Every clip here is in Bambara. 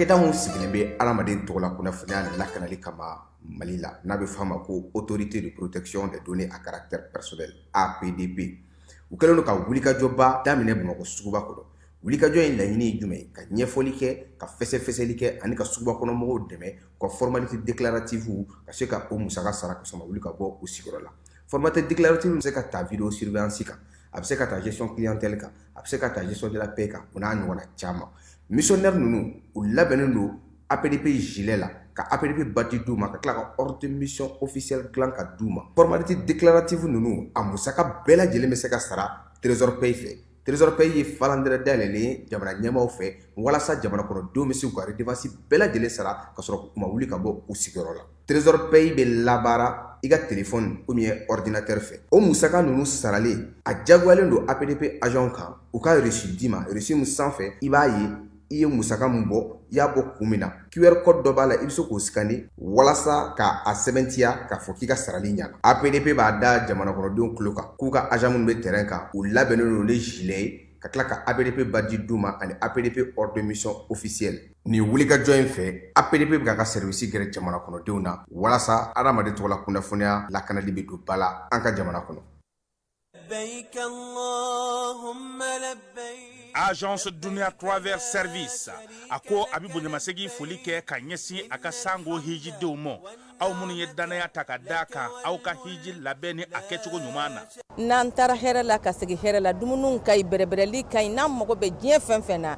Cakɛda min sigilen bɛ adamaden tɔgɔla kunnafoniya lakanali kama Mali la, n'a bɛ f'a ma ko Autorité de protection des données à caractère personnel, APDP, u kɛlen don ka wulikajɔba daminɛ Bamakɔ suguba kɔnɔ. Wulikajɔ in laɲini ye jumɛn ye? Ka ɲɛfɔli kɛ, ka fɛsɛfɛsɛli kɛ ani ka suguba kɔnɔ mɔgɔw dɛmɛ u ka formalité déclarative ka se ka o musaka sara ka sɔrɔ wuli ka bɔ u sigiyɔrɔ la. Formalité déclarative bɛ se ka ta vidéo surveillance kan, a bɛ se ka ta gestion clientèle kan, a bɛ se ka ta gestion de la paie kan, o n'a ɲɔgɔnna caman. Missionnaire ninnu, u labɛnnen don APDP gilet la, ka APDP badge d'u ma, ka tila ka ordre de mission officiel dilan ka d'u ma. Formalité déclarative ninnu, a musaka bɛɛ lajɛlen bɛ se ka sara Trésor Paye fɛ. Trésor Paye ye falandɛrɛ dayɛlɛlen ye jamana ɲɛmaaw fɛ walasa jamana kɔnɔdenw bɛ se k'u ka redevance bɛɛ lajɛlen sara ka sɔrɔ u ma wuli ka bɔ u sigiyɔrɔ la. Trésor Paye bɛ labaara i ka téléphone ou bien ordinateur fɛ. O musaka ninnu saralen, a diyagoyalen don APDP agent kan u ka reçu d'i ma, reçu min sanfɛ i b'a ye i ye musaka min bɔ, i y'a bɔ kun min na. QR code dɔ b'a la, i bɛ se k'o scanner walasa ka a sɛbɛntiya k'a fɔ k'i ka sarali ɲana. APDP b'a da jamana kɔnɔdenw tulo kan k'u ka agent minnu bɛ terrain kan, u labɛnnen don ni gilet ye, ka tila ka APDP badge d'u ma ani APDP ordre de mission officiel. Nin wulikajɔ in fɛ, APDP bɛ k'a ka service gɛrɛ jamana kɔnɔdenw na walasa adamaden tɔgɔla kunnafoniya lakanali bɛ don ba la an ka jamana kɔnɔ. Agence Dunia Travel Service a ko a bɛ bonyamasegin foli kɛ ka ɲɛsin a ka sango hijidenw ma, aw minnu ye dannaya ta ka da kan aw ka hiji labɛn ni a kɛcogo ɲuman na. N'an taara hɛrɛ la ka segin hɛrɛ la, dumuniw ka ɲi, bɛrɛbɛrɛli ka ɲi, n'an mago bɛ diɲɛ fɛn fɛn na,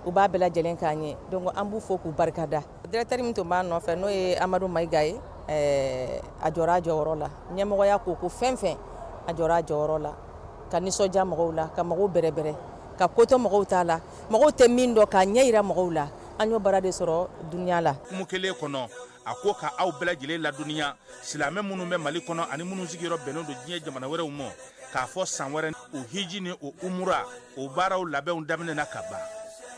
u b'a bɛɛ lajɛlen k'an ye. Donc an b'u fo k'u barikada. Directeur min tun b'a nɔfɛ, n'o ye Amadu Mayiga ye, a jɔra a jɔyɔrɔ la. Ɲɛmɔgɔya ko ko fɛn fɛn, a jɔra a jɔyɔrɔ la ka nisɔndiya mɔgɔw la, ka mɔgɔw bɛrɛbɛrɛ, ka kotɔ mɔgɔw t'a la, mɔgɔw tɛ min dɔn, k'a ɲɛ yira mɔgɔw la. An y'o baara de sɔrɔ Dunia la. Hukumu kelen kɔnɔ, a ko ka aw bɛɛ lajɛlen ladɔnniya, silamɛ minnu bɛ Mali kɔnɔ ani minnu sigiyɔrɔ bɛnnen don diɲɛ jamana wɛrɛw ma, k'a fɔ san wɛrɛ o hiji ni o umura o baaraw labɛnw daminɛna ka ban.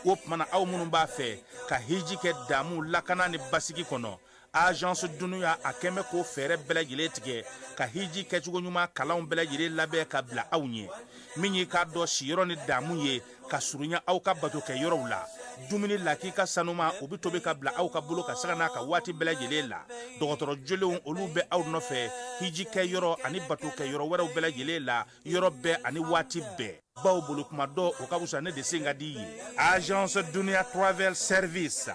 O tuma na, aw minnu b'a fɛ ka hiji kɛ damu, lakana ni basigi kɔnɔ, Agence Dunia a kɛn bɛ k'o fɛɛrɛ bɛɛ lajɛlen tigɛ ka hiji kɛcogo ɲuman kalanw bɛɛ lajɛlen labɛn ka bila aw ɲɛ. Min y'i k'a dɔn siyɔrɔ ni damu ye ka surunya aw ka bato kɛ yɔrɔw la, dumuni lakika sanuma, o bɛ tobi ka bila aw ka bolo ka sanga n'a ka waati bɛɛ lajɛlen la. Dɔgɔtɔrɔ jolenw, olu bɛ aw nɔfɛ hiji kɛ yɔrɔ ani bato kɛ yɔrɔ wɛrɛw bɛɛ lajɛlen la, yɔrɔ bɛɛ ani waati bɛɛ, baw bolo kuma dɔ o ka fisa ne de sen ka di ye. Agence Dunia Travel Service,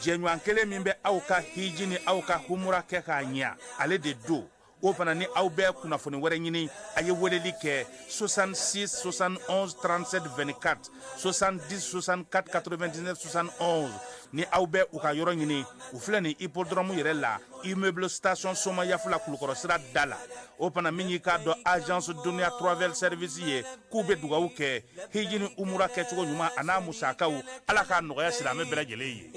jɛɲɔgɔn kelen min bɛ aw ka hiji ni aw ka humura kɛ k'a ɲɛ, ale de don. O fana ni aw bɛ kunnafoni wɛrɛ ɲini, a ye weleli kɛ 66 71 37 24, 70 64 99 71. Ni aw bɛ u ka yɔrɔ ɲini, u filɛ nin hippodrome yɛrɛ la, immeuble Station Somayafula, Kulukɔrɔ sira da la. O fana, min y'i k'a dɔn Agence Dunia Travel Service ye, k'u bɛ dugawu kɛ hiji ni umura kɛcogo ɲuman a n'a musakaw, Ala k'a nɔgɔya silamɛ bɛɛ lajɛlen ye.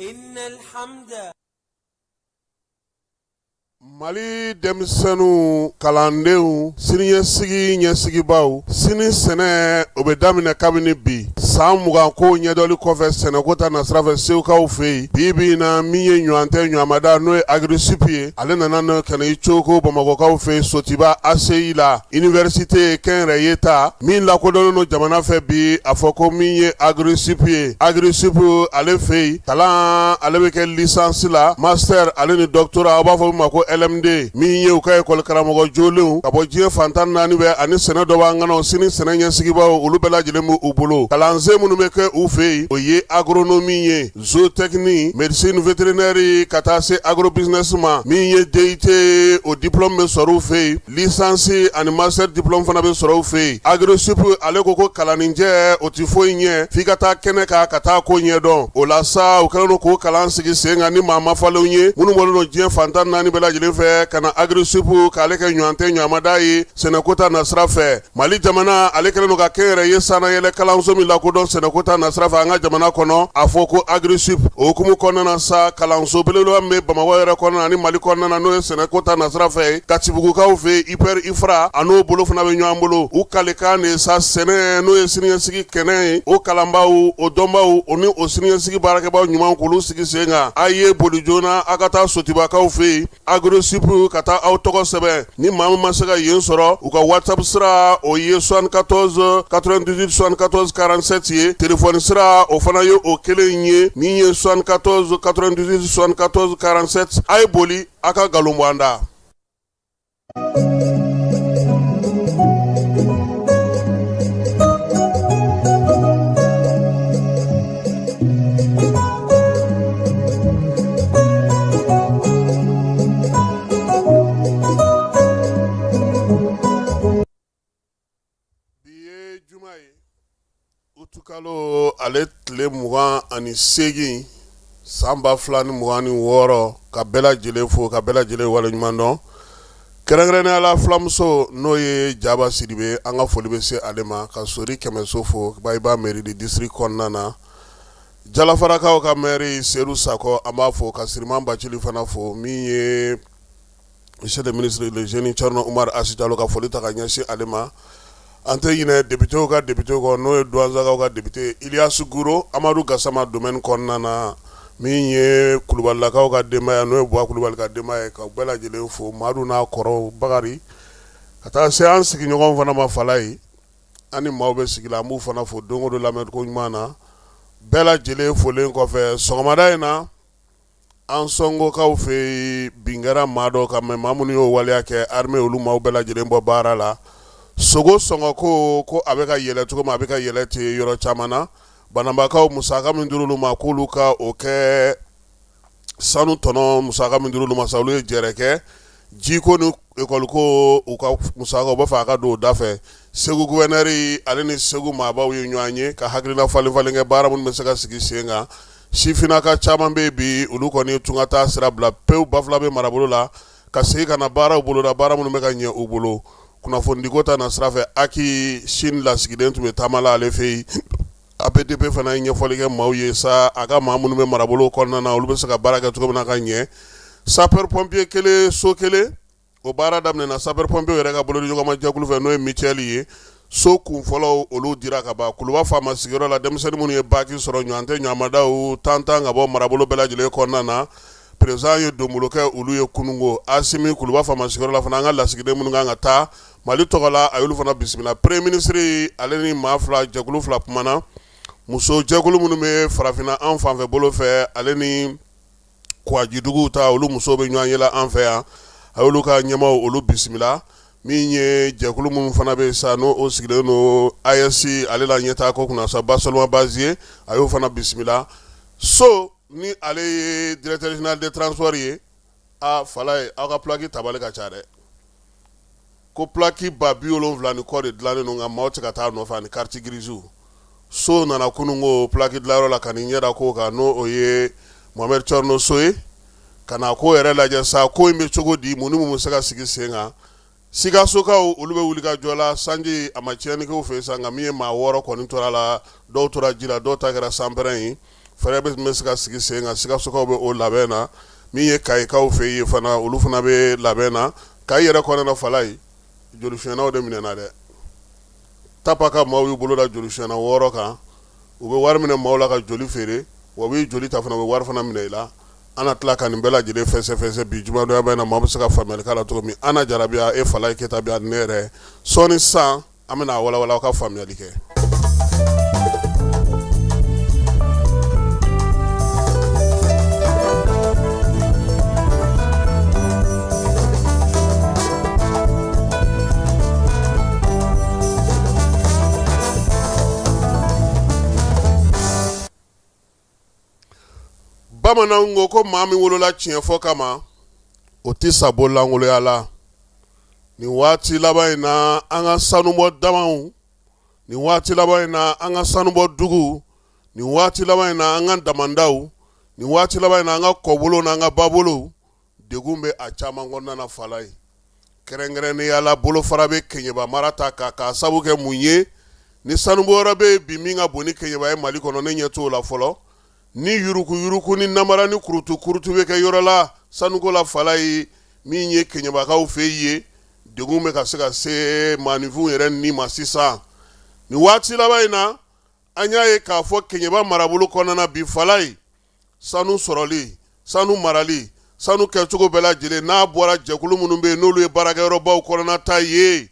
Mali denmisɛnninw, kalandenw, siniɲɛsigi ɲɛsigibaaw, sini sɛnɛ o bɛ daminɛ kabini bi. San 20 ko ɲɛdɔli kɔfɛ sɛnɛko ta nasira fɛ Segukaw fɛ yen, bi bi in na, min ye ɲɔgɔn tɛ ɲɔgɔnmada, n'o ye Agri-Sup ye, ale nana n'o ka na i coko Bamakɔkaw fɛ yen, Sotiba ACI la, université kɛnyɛrɛye ta min lakodɔnnen don jamana fɛ bi. A fɔ ko min ye Agri-Sup ye, Agri-Sup ale fɛ yen, kalan ale bɛ kɛ licence la, master ale ni doctorat, aw b'a fɔ min ma ko LMD. Min ye u ka école karamɔgɔ jolenw ka bɔ diɲɛ fan 14 bɛɛ ani sɛnɛ dɔ b'an ŋanaw, sini sɛnɛ ɲɛsigibaaw, olu bɛɛ lajɛlen b'u bolo. Kalansen minnu bɛ kɛ u fɛ yen, o ye agronomie ye, zootechnie, médecine vétérinaire, ka taa se agrobusiness ma. Min ye DUT, o diplôme bɛ sɔrɔ u fɛ yen, licence ani master diplôme fana bɛ sɔrɔ u fɛ yen. Agri-Sup ale ko ko kalanninjɛ o tɛ foyi ɲɛ f'i ka taa kɛnɛ kan ka taa ko ɲɛdɔn. O la sa, u kɛlen don k'o kalan sigi sen kan ni maa mafalenw ye minnu bɔlen don diɲɛ fan 14 bɛɛ lajɛlen fɛ ka na Agri-Sup k'ale kɛ ɲɔgɔn tɛ ɲɔgɔnmada ye sɛnɛko ta nasira fɛ. Mali jamana ale kɛlen don ka kɛnyɛrɛye sannayɛlɛ kalanso min lakodɔn sɛnɛko ta nasira fɛ an ka jamana kɔnɔ, a fɔ ko Agri-Sup. O hukumu kɔnɔna na sa, kalanso belebeleba min bɛ Bamakɔ yɛrɛ kɔnɔna ani Mali kɔnɔna na, n'o ye sɛnɛko ta nasira fɛ, Katibugukaw fɛ, IPR IFRA, a n'o bolo fana bɛ ɲɔgɔn bolo. U kalikan de sa, sɛnɛ n'o ye siniɲɛsigi kɛnɛ ye, o kalanbaaw, o dɔnbaaw, o ni o siniɲɛsigi baarakɛbaaw ɲuman, k'olu sigi sen kan. A ye boli joona, a ka taa Sotibakaw fɛ yen. Agrosup ka taa aw tɔgɔ sɛbɛn ni maa min ma se ka yen sɔrɔ u ka WhatsApp sira o ye 74 98 74 47 ye téléphone sira o fana ye o kelen ye min ye 74 98 74 47 a ye boli a ka nkalon bɔ an da. Bi ye juma ye utukalo ale tile 28 san 2026 ka bɛɛ lajɛlen fo ka bɛɛ lajɛlen waleɲuman dɔn kɛrɛnkɛrɛnnenya la fulamuso n'o ye Jaba Sidibe an ka foli bɛ se ale ma ka Sori Kɛmɛso fo Bayiba mairie de district kɔnɔna na Jalafarakaw ka maire Sedu Sakɔ an b'a fo ka Siriman Bacili fana fo min ye monsieur le ministre le jeune Thierno Oumar Hass Diallo ka foli ta ka ɲɛsin ale ma an tɛ ɲinɛ députéw ka député kɔ n'o ye Douentza ka député Ilias Guro Amadu Gasama domaine kɔnɔna na min ye Kulubalilakaw ka denbaya n'o ye Buwa Kulubali ka denbaya ye ka bɛɛ lajɛlen fo Madu n'a kɔrɔw Bakari ka taa se an sigiɲɔgɔn fana ma Falaye an ni maaw bɛ sigi la an b'u fana fo don o don lamɛn ko ɲuman na bɛɛ lajɛlen folen kɔfɛ sɔgɔmada in na an sɔngokaw fɛ yen bin kɛra maa dɔ kan mais maa minnu y'o waleya kɛ armée olu maaw bɛɛ lajɛlen bɔ baara la sogo sɔngɔ ko a bɛ ka yɛlɛ cogo min a bɛ ka yɛlɛ ten yɔrɔ caman na bananbakaw musaka min dir'olu ma k'olu ka o kɛ sanu tɔnɔ musaka min dir'olu ma sa olu ye jɛrɛ kɛ jiko ni ekɔliko u ka musaka u b'a fɛ a ka don o da fɛ segu gouverneur ale ni segu maabaw ye ɲɔgɔn ye ka hakilina falen falen kɛ baara minnu bɛ se ka sigi sen kan sifinnaka caman bɛ bi olu kɔni tunga taa sira bila pewu Bafulabe marabolo la ka segin ka na baaraw boloda baara minnu bɛ ka ɲɛ u bolo kunnafonidiko ta na sira fɛ aki Chine lasigiden tun bɛ taama la ale fɛ yen APDP fana ye ɲɛfɔli kɛ maaw ye sa a ka maa minnu bɛ marabolo kɔnɔna na olu bɛ se ka baara kɛ cogo min na ka ɲɛ sapeur pompier kelen so kelen o baara daminɛna sapeur pompier yɛrɛ ka bolodiɲɔgɔnma jɛkulu fɛ n'o ye mutuelle ye so kun fɔlɔ olu dira ka ban kuluba faama sigiyɔrɔ la denmisɛnnin minnu ye bac sɔrɔ ɲɔgɔn tɛ ɲɔgɔnmadaw tan tan ka bɔ marabolo bɛɛ lajɛlen kɔnɔna na président ye donbolo kɛ olu ye kununko Asimi kuluba faama sigiyɔrɔ la fana an ka lasigiden minnu kan ka taa Mali tɔgɔ la a y'olu fana bisimila premier ministre ale ni maa fila jɛkulu fila kumana muso jɛkulu minnu bɛ farafinna an fanfɛ bolo fɛ ale ni kwajiduguw ta olu musow bɛ ɲɔgɔn ye la an fɛ yan a y'olu ka ɲɛmaaw olu bisimila min ye jɛkulu minnu fana bɛ sa n'o o sigilen don AES ale la ɲɛtaa ko kunna sa Bassolima Baziye a y'o fana bisimila so ni ale ye directeur général des transports ye a Falaye aw ka plaque tabali ka ca dɛ ko plaque 70,000 ni kɔ de dilannen don nka maaw tɛ ka taa nɔfɛ ani carte grise so nana kunun ko plaque dilanyɔrɔ la ka n'i ɲɛ da ko kan n'o o ye Mohamed Thierno So ye ka na ko yɛrɛ lajɛ sa ko in bɛ cogo di mun ni mun bɛ se ka sigi sen kan Sikasokaw olu bɛ wuli ka jɔ la sanji a ma tiɲɛni k'u fɛ sa nka min ye maa 6 kɔni tora la dɔw tora ji la dɔw ta kɛra sanpɛrɛn ye fɛɛrɛ bɛ se ka sigi sen kan Sikasokaw bɛ o labɛn na min ye Kayikaw fɛ yen fana olu fana bɛ labɛn na Kayi yɛrɛ kɔnɔna na Falaye jolisonyɛnaw de minɛna dɛ tapa ka maaw y'u bolo da jolisonyɛna 6 kan u bɛ wari minɛ maaw la ka joli feere wa u bɛ joli ta fana u bɛ wari fana minɛ i la an na tila ka nin bɛɛ lajɛlen fɛsɛfɛsɛ bi jumadon in na maa bɛ se ka faamuyali k'a la cogo min Ana Jara bɛ yan e Falaye Keyita bɛ yan ne yɛrɛ sɔɔni sisan an bɛna a walawala aw ka faamuyali kɛ. Bamananw ko ko maa min wolola tiɲɛ fɔ kama o tɛ sa bololankolon la nin waati laban in na an ka sanubɔ damaw nin waati laban in na an ka sanubɔ dugu nin waati laban in na an ka damandaw nin waati laban in na an ka kɔbolo n'an ka babolo degun bɛ a caman kɔnɔna na Falaye kɛrɛnkɛrɛnnenya la bolofara bɛ Keɲeba mara ta kan k'a sabu kɛ mun ye ni sanubɔyɔrɔ bɛ yen bi min ka bon ni Keɲeba ye Mali kɔnɔ ne ɲɛ t'o la fɔlɔ ni yuruguyurugu ni namara ni kurutu kurutu bɛ kɛ yɔrɔ la sanuko la Falaye min ye Keɲebakaw fɛ yen degun bɛ ka se ka se maaninfinw yɛrɛ ni ma sisan nin waati laban in na an y'a ye k'a fɔ Keɲeba marabolo kɔnɔna na bi Falaye sanu sɔrɔli sanu marali Sanu kɛcogo bɛɛ lajɛlen n'a bɔra jɛkulu minnu bɛ yen n'olu ye baarakɛyɔrɔbaw kɔnɔna ta ye,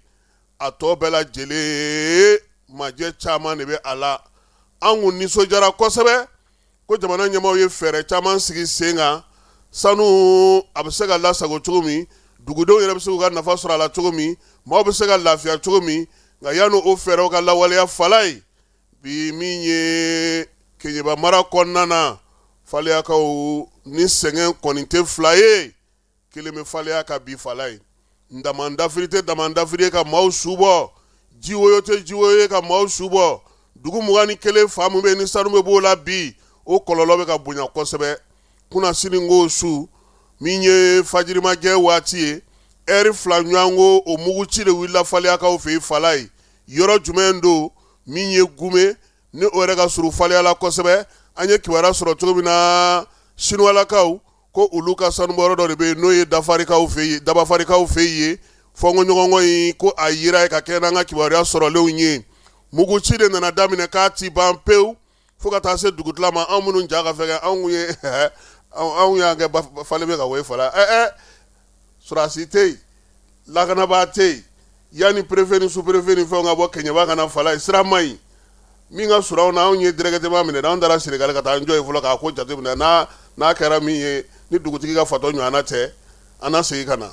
a tɔ bɛɛ lajɛlen majɛ caman de bɛ a la. An kun nisɔndiyara kosɛbɛ ko jamana ɲɛmaaw ye fɛɛrɛ caman sigi sen kan, sanu a bɛ se ka lasago cogo min, dugudenw yɛrɛ bɛ se k'u ka nafa sɔrɔ a la cogo min, maaw bɛ se ka lafiya cogo min. Nka yanni o fɛɛrɛw ka lawaleya, Falaye, bi min ye Keɲeba mara kɔnɔna na, Faleyakaw ni sɛgɛn kɔni tɛ fila ye, kelen bɛ Faleya kan bi. Falaye, damandafiri tɛ damandafiri ye ka maaw su bɔ, jiwoyo tɛ jiwoyo ye ka maaw su bɔ. Dugu 21 fan min bɛ ni sanu bɛ b'o la bi, o kɔlɔlɔ bɛ ka bonya kosɛbɛ. Kunasini ko su min ye fajirimajɛ waati ye, ɛri 2 ɲɔgɔnko, o muguci de wulila Faleyakaw fɛ yen. Falaye, yɔrɔ jumɛn don min ye Gume ni o yɛrɛ ka surun Faleya la kosɛbɛ? An ye kibaruya sɔrɔ cogo min na, Sinuwalakaw ko olu ka sanubɔyɔrɔ dɔ de bɛ yen, n'o ye dafarikaw fɛ yen, dabafarikaw fɛ yen. Fɔnkɔɲɔgɔnkɔ in ko a yira ye ka kɛ n'an ka kibaruya sɔrɔlenw ye, muguci de nana daminɛ k'a ti ban pewu fo ka taa se dugutila ma. Anw minnu ja ka fɛgɛn, anw ye anw y'an kɛ falen bɛ ka woye fala. Sɔrɔdasi tɛ yen, lakanabaa tɛ yen. Yanni préfet ni sous-préfet ni fɛnw ka bɔ Kɛɲɛba ka na Falaye, sira man ɲi min ka surun anw na. Anw ye directement minɛ, anw taara Sénégal ka taa an jɔ yen fɔlɔ k'a ko jateminɛ. N'a kɛra min ye ni dugutigi ka fatɔ ɲɔgɔnna tɛ, an na segin ka na.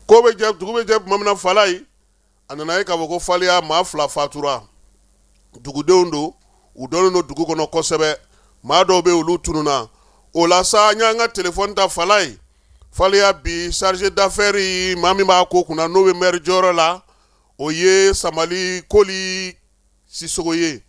Ko bɛ jɛ, dugu bɛ jɛ tuma min na, Falaye, a nana ye k'a fɔ ko Faleya maa 2 fatura, dugudenw don, u dɔnnen don dugu kɔnɔ kosɛbɛ. Maa dɔw bɛ olu tununna. O la sa, an y'an ka telefɔni ta Falaye. Faleya bi chargé d'affaires, maa min b'a ko kunna n'o bɛ maire jɔyɔrɔ la, o ye Samali Koli Sisogo ye.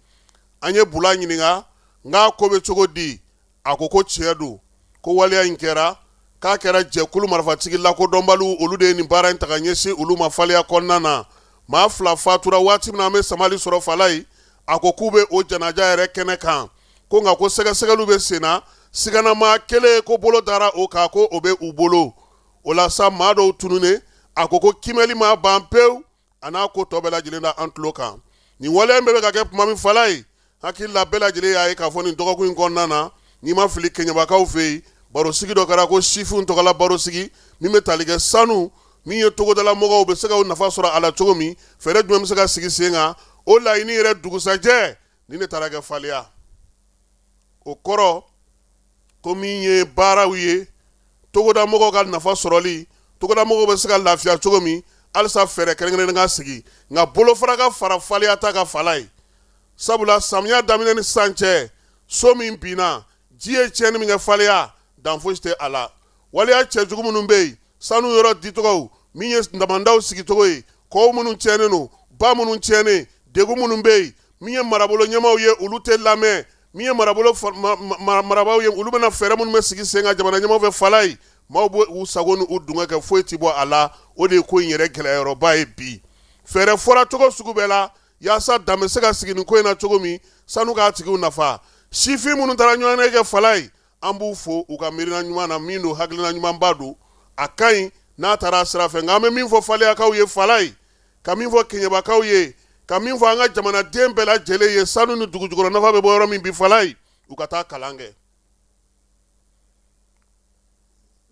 An ye Bula ɲininka n k'a ko bɛ cogo di. A ko ko tiɲɛ don, ko waleya in kɛra, k'a kɛra jɛkulu marifatigi lakodɔnbaliw, olu de ye nin baara in ta ka ɲɛsin olu ma Faleya kɔnɔna na. Maa 2 fatura. Waati min na an bɛ Samali sɔrɔ Falaye, a ko k'u bɛ o janaja yɛrɛ kɛnɛ kan, ko nka ko sɛgɛsɛgɛliw bɛ sen na, siganamaa kelen ko bolo dara o kan, ko o bɛ u bolo. O la sa, maa dɔw tununnen, a ko ko kimɛli ma ban pewu. A n'a ko tɔ bɛɛ lajɛlen da an tulo kan. Nin waleya in bɛɛ bɛ ka kɛ tuma min, Falaye, hakili la bɛɛ lajɛlen y'a ye k'a fɔ nin dɔgɔkun in kɔnɔna na, n'i ma fili, Keɲebakaw fɛ yen, barosigi dɔ kɛra ko sifinw tɔgɔla barosigi min bɛ tali kɛ sanu min ye, togodala mɔgɔw bɛ se ka nafa sɔrɔ a la cogo min, fɛɛrɛ jumɛn bɛ se ka sigi sen kan. O laɲini yɛrɛ dugusajɛ, nin de taara kɛ Faleya. O kɔrɔ ko min ye baaraw ye, togoda mɔgɔw ka nafa sɔrɔli, togoda mɔgɔw bɛ se ka lafiya cogo min, halisa fɛɛrɛ kɛrɛnkɛrɛnnen ka sigi, nka bolofara ka fara Faleya ta ka Falaye. Sabula samiya daminɛ ni sisan cɛ, so min binna, ji ye tiɲɛni min kɛ Faleya, dan fosi tɛ a la. Waleya cɛjugu minnu bɛ yen, sanu yɔrɔ dicogow, min ye damandaw sigicogo ye, kɔw minnu tiɲɛnen don, ba minnu tiɲɛnen, degun minnu bɛ yen, min ye marabolo ɲɛmaaw ye, olu tɛ lamɛn. Min ye marabolo marabaaw ye, olu bɛna fɛɛrɛ minnu bɛ sigi sen kan jamana ɲɛmaaw fɛ Falaye, maaw bɛ u sago ni u dungɔ kɛ, foyi tɛ bɔ a la. O de ye ko in yɛrɛ gɛlɛyayɔrɔba ye bi. Fɛɛrɛ fɔra cogo sugu bɛɛ la yaasa dan bɛ se ka sigi nin ko in na cogo min, sanu k'a tigiw nafa. Sifin minnu taara ɲɔgɔn kɛ Falaye, an b'u fo u ka miirina ɲuman na min don, hakilina ɲumanba don, a ka ɲi n'a taara sira fɛ. Nka an bɛ min fɔ Faleyakaw ye Falaye, ka min fɔ Keɲebakaw ye, ka min fɔ an ka jamanaden bɛɛ lajɛlen ye, sanu ni dugujukɔrɔ nafa bɛ bɔ yɔrɔ min bi Falaye, u ka taa kalan kɛ.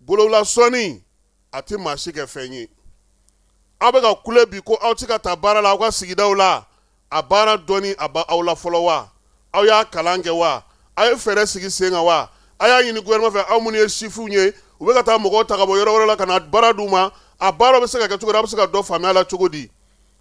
Bololasɔnni a tɛ maa si kɛ fɛn ye. Aw bɛ ka kule bi ko aw tɛ ka taa baara la aw ka sigidaw la. A baara dɔnni a b'aw aw la fɔlɔ wa? Aw y'a kalan kɛ wa? Aw ye fɛɛrɛ sigi sen kan wa? A y'a ɲini gouvernement fɛ, aw minnu ye sifinw ye, u bɛ ka taa mɔgɔw ta ka bɔ yɔrɔ wɛrɛ la ka na baara d'u ma, a baara bɛ se ka kɛ cogo di? Aw bɛ se ka dɔ faamuya a la cogo di?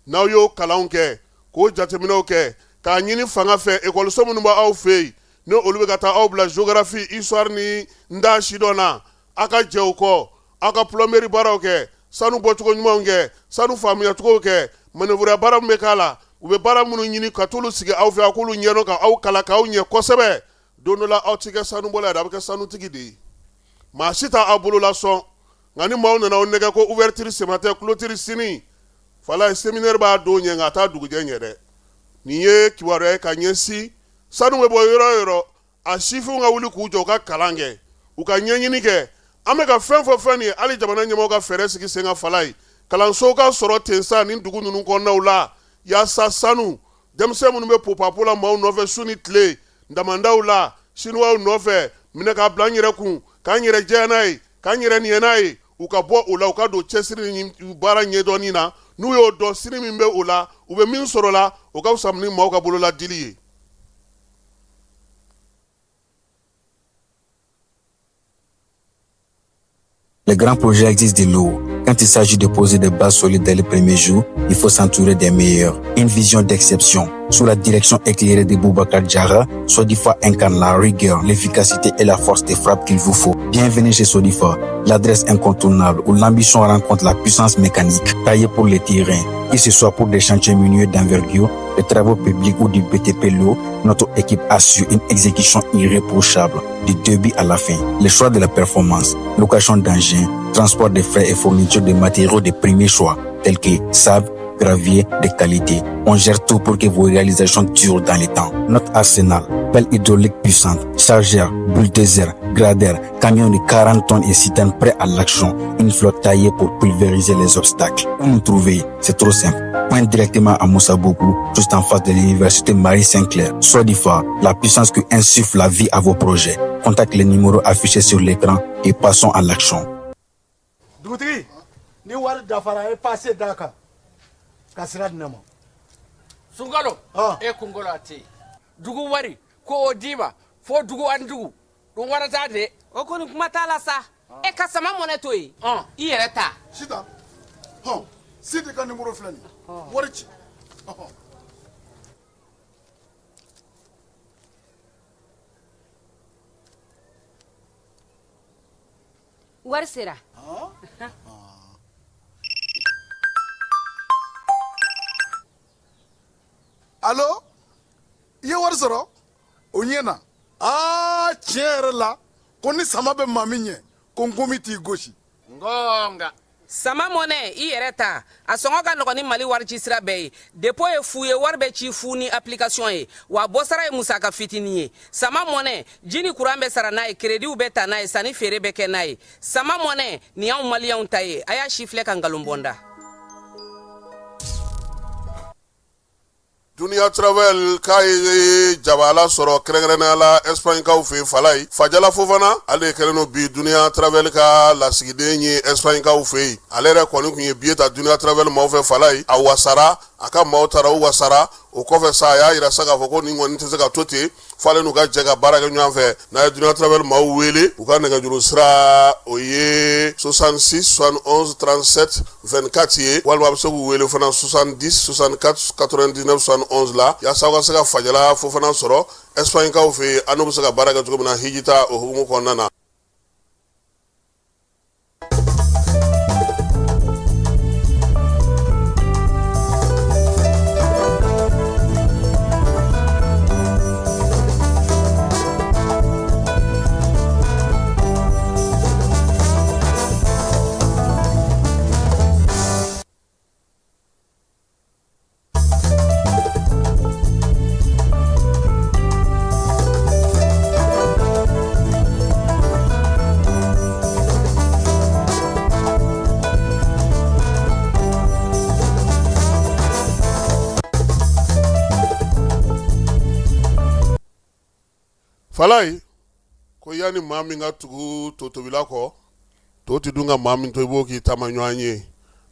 N'aw y'o kalanw kɛ, k'o jateminɛw kɛ, k'a ɲini fanga fɛ, ekɔliso minnu b'aw fɛ yen, ni olu bɛ ka taa aw bila géographie, histoire ni n t'a sidɔn na, aw ka jɛ o kɔ, aw ka plomberie baaraw kɛ, sanu bɔcogo ɲumanw kɛ, sanu faamuyacogow kɛ, manœuvre baara min bɛ k'a la, u bɛ baara minnu ɲini ka t'olu sigi aw fɛ, aw k'olu ɲɛdɔn, ka aw kalan k'aw ɲɛ kosɛbɛ. Don dɔ la, aw tɛ kɛ sanubɔla ye, aw bɛ kɛ sanutigi de ye. Maa si t'aw bolo lasɔn. Nka ni maaw nana aw nɛgɛ ko ouverture ce matin, clôture sini, Falaye, séminaire b'a don ɲɛ, nka a t'a dugujɛ ɲɛ dɛ. Nin ye kibaruya ye ka ɲɛsin sanu bɛ bɔ yɔrɔ o yɔrɔ, a sifinw ka wuli k'u jɔ, u ka kalan kɛ, u ka ɲɛɲini kɛ. An bɛ ka fɛn fɔ fɛn nin ye, hali jamana ɲɛmɔgɔw ka fɛɛrɛ sigi sen kan Falaye, kalansow ka sɔrɔ ten sa nin dugu ninnu kɔnɔnaw la, yaasa sanu denmisɛn minnu bɛ popapo la maaw nɔfɛ su ni tile damandaw la, siniwaw nɔfɛ, minɛ k'a bila n yɛrɛ kun, k'an yɛrɛ jɛya n'a ye. K'an yɛrɛ nin n'a ye u ka bɔ o la, u ka don cɛsiri ni baara ɲɛdɔnni na. N'u y'o dɔn, sini min bɛ o la, u bɛ min sɔrɔ la, o ka fisa ni maaw ka bololadili ye. Les grands projets existent de lourd. Quand il s'agit de poser des bases solides dès le premier jour, il faut s'entourer des meilleurs. Une vision d'exception. Sous la direction éclairée de Boubacar Diarra, Sodifa incarne la rigueur, l'efficacité et la force des frappes qu'il vous faut. Bienvenue chez Sodifa, l'adresse incontournable où l'ambition rencontre la puissance mécanique, taillée pour les terrains, que ce soit pour des chantiers miniers d'envergure, des travaux publics ou du BTP lourd, notre équipe assure une exécution irréprochable du début à la fin. Le choix de la performance, location d'engins, transport des frais et fourniture de matériaux de premier choix, tels que sable, gravier de qualité. On gère tout pour que vos réalisations durent dans le temps. Notre arsenal, pelle hydraulique puissante, chargeur, bulldozer, grader, camion de 40 tonnes et citernes prêts à l'action. Une flotte taillée pour pulvériser les obstacles. Où nous trouver? C'est trop simple. Pointe directement à Moussabougou, juste en face de l'université Marie Sinclair. Sodifa, la puissance qui insuffle la vie à vos projets. Contacte les numéros affichés sur l'écran et passons à l'action. Dugutigi, ni wari dafara, e passe d'a kan ka sira di ne ma. Sunkalo, e kunkolo a tɛ yen. Dugu wari ko o d'i ma fo dugu ani dugu dun wara t'a de. O kɔni, kuma t'a la sa. E ka sama mɔnɛ to yen, i yɛrɛ ta. Sitan, hɔn, Sidi ka nimoro filɛ nin ye, wari ci, ɔhɔn. Wari sera. Alo, i ye wari sɔrɔ o ɲɛ na. Aa, tiɲɛ yɛrɛ la, ko ni sama bɛ maa min ɲɛ, ko nkomi t'i gosi. Ngonga. Sama mɔnɛ, i yɛrɛ ta, a sɔngɔ ka nɔgɔn ni Mali wari ci sira bɛɛ ye. Dépôt ye fu ye, wari bɛ ci fu ni application ye, wa bɔsara ye musaka fitinin ye. Sama mɔnɛ, ji ni kuran bɛ sara n'a ye, créditw bɛ ta n'a ye, sanni feere bɛ kɛ n'a ye. Sama mɔnɛ nin y'anw maliyɛnw ta ye. A y'a si filɛ ka nkalon bɔ n da. Dunia Travel k'a ye jabala sɔrɔ, kɛrɛnkɛrɛnnenya la Espagnekaw fɛ yen. Falaye Fajala Fofana, ale kɛlen don bi Dunia Travel ka lasigiden ye Espagnekaw fɛ yen. Ale yɛrɛ kɔni tun ye billet ta Dunia Travel maaw fɛ. Falaye, a wasara, a ka maaw taara, u wasara. O kɔfɛ sa, a y'a yira sa k'a fɔ ko nin kɔni tɛ se ka to ten, f'ale n'u ka jɛ ka baara kɛ ɲɔgɔn fɛ. N'a ye Dunia Travel maaw wele, u ka nɛgɛjuru sira, o ye 66 71 37 24 ye, walima a bɛ se k'u wele fana 70 64 99 71 la, yaasa aw ka se ka Fajala Fofana sɔrɔ Espagnekaw fɛ yen, an n'u bɛ se ka baara kɛ cogo min na hijita o hukumu kɔnɔna na. Falaye ko yanni maa min ka tugu totobila kɔ, to tɛ dun ka maa min to, i b'o k'i taama ɲɔgɔn ye.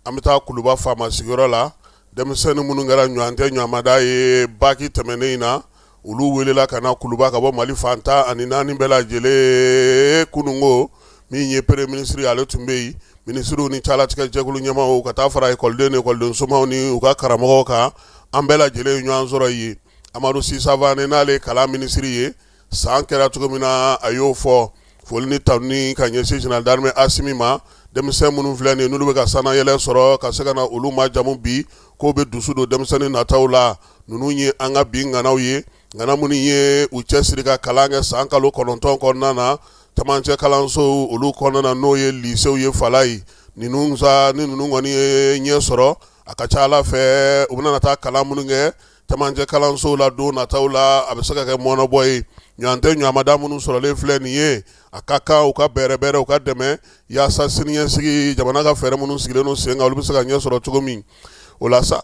An bɛ taa Kuluba faama sigiyɔrɔ la. Denmisɛnnin minnu kɛra ɲɔgɔn tɛ ɲɔgɔnmada ye baki tɛmɛnen in na, olu welela ka na Kuluba ka bɔ Mali fan 14 bɛɛ lajɛlen. Kununko min ye premier ministre, ale tun bɛ yen, minisiriw ni calatigɛ jɛkulu ɲɛmaaw, ka taa fara ekɔliden ni ekɔliden somaw ni u ka karamɔgɔw kan, an bɛɛ lajɛlen ye ɲɔgɔn sɔrɔ yen. Amadu Si Safane, n'ale ye kalan minisiri ye, san kɛra cogo min na, a y'o fɔ. Foli ni tanuni ka ɲɛsin général d'armée Asimi ma. Denmisɛn minnu filɛ nin ye, n'olu bɛ ka sannayɛlɛn sɔrɔ ka se ka na olu majamu bi, k'o bɛ dusu don denmisɛnnin nataw la. Ninnu ye an ka bi ŋanaw ye, ŋana minnu ye u cɛsiri ka kalan kɛ san kalo 9 kɔnɔna na, camancɛ kalansow olu kɔnɔna na, n'o ye lisew ye. Falaye, ninnu sa, ni ninnu kɔni ye ɲɛ sɔrɔ, a ka ca a la fɛ, u bɛna taa kalan minnu kɛ camancɛ kalansow la don nataw la, a bɛ se ka kɛ mɔnɔbɔ ye. Ɲɔgɔn tɛ ɲɔgɔnmada minnu sɔrɔlen filɛ nin ye, a ka kan u ka bɛrɛbɛrɛ, u ka dɛmɛ, yaasa siniɲɛsigi jamana ka fɛɛrɛ minnu sigilen don sen kan, olu bɛ se ka ɲɛ sɔrɔ cogo min. O la sa,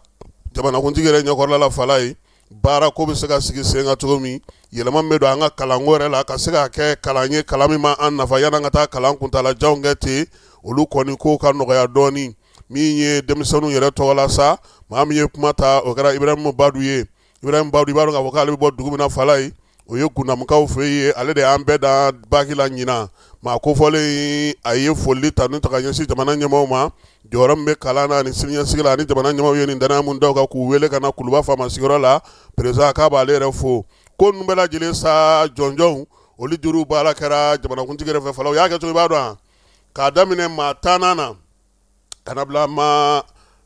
jamanakuntigi yɛrɛ ɲɛkɔrɔla la, Falaye, Baara ko bɛ se ka sigi sen kan cogo min, yɛlɛma min bɛ don an ka kalanko yɛrɛ la ka se k'a kɛ kalan ye, kalan min b'an nafa yanni an ka taa kalan kuntaalajanw kɛ ten, olu kɔni ko ka nɔgɔya dɔɔnin. Min ye denmisɛnninw yɛrɛ tɔgɔ la sa, maa min ye kuma ta, o kɛra Ibrahim Badu ye. Ibrahim Badu, i b'a dɔn k'a fɔ k'ale bɛ bɔ dugu min na Falayi, o ye Gundamukaw fɛ yen. Ale de y'an bɛɛ dan baki la ɲinan. Maa kofɔlen, a ye foli tanu ta ka ɲɛsin jamana ɲɛmaaw ma, jɔyɔrɔ min bɛ kalan na ani siniɲɛsigi la, ani jamana ɲɛmaaw ye nin danaya min da u kan k'u wele ka na Kuluba faama sigiyɔrɔ la. Président k'a b'ale yɛrɛ fo. Ko ninnu bɛɛ lajɛlen sa, jɔnjɔnw olu duuru baara kɛra jamanakuntigi yɛrɛ fɛ. Falayi, u y'a kɛ cogo i b'a dɔn, k'a daminɛ maa 10nan na ka na bila maa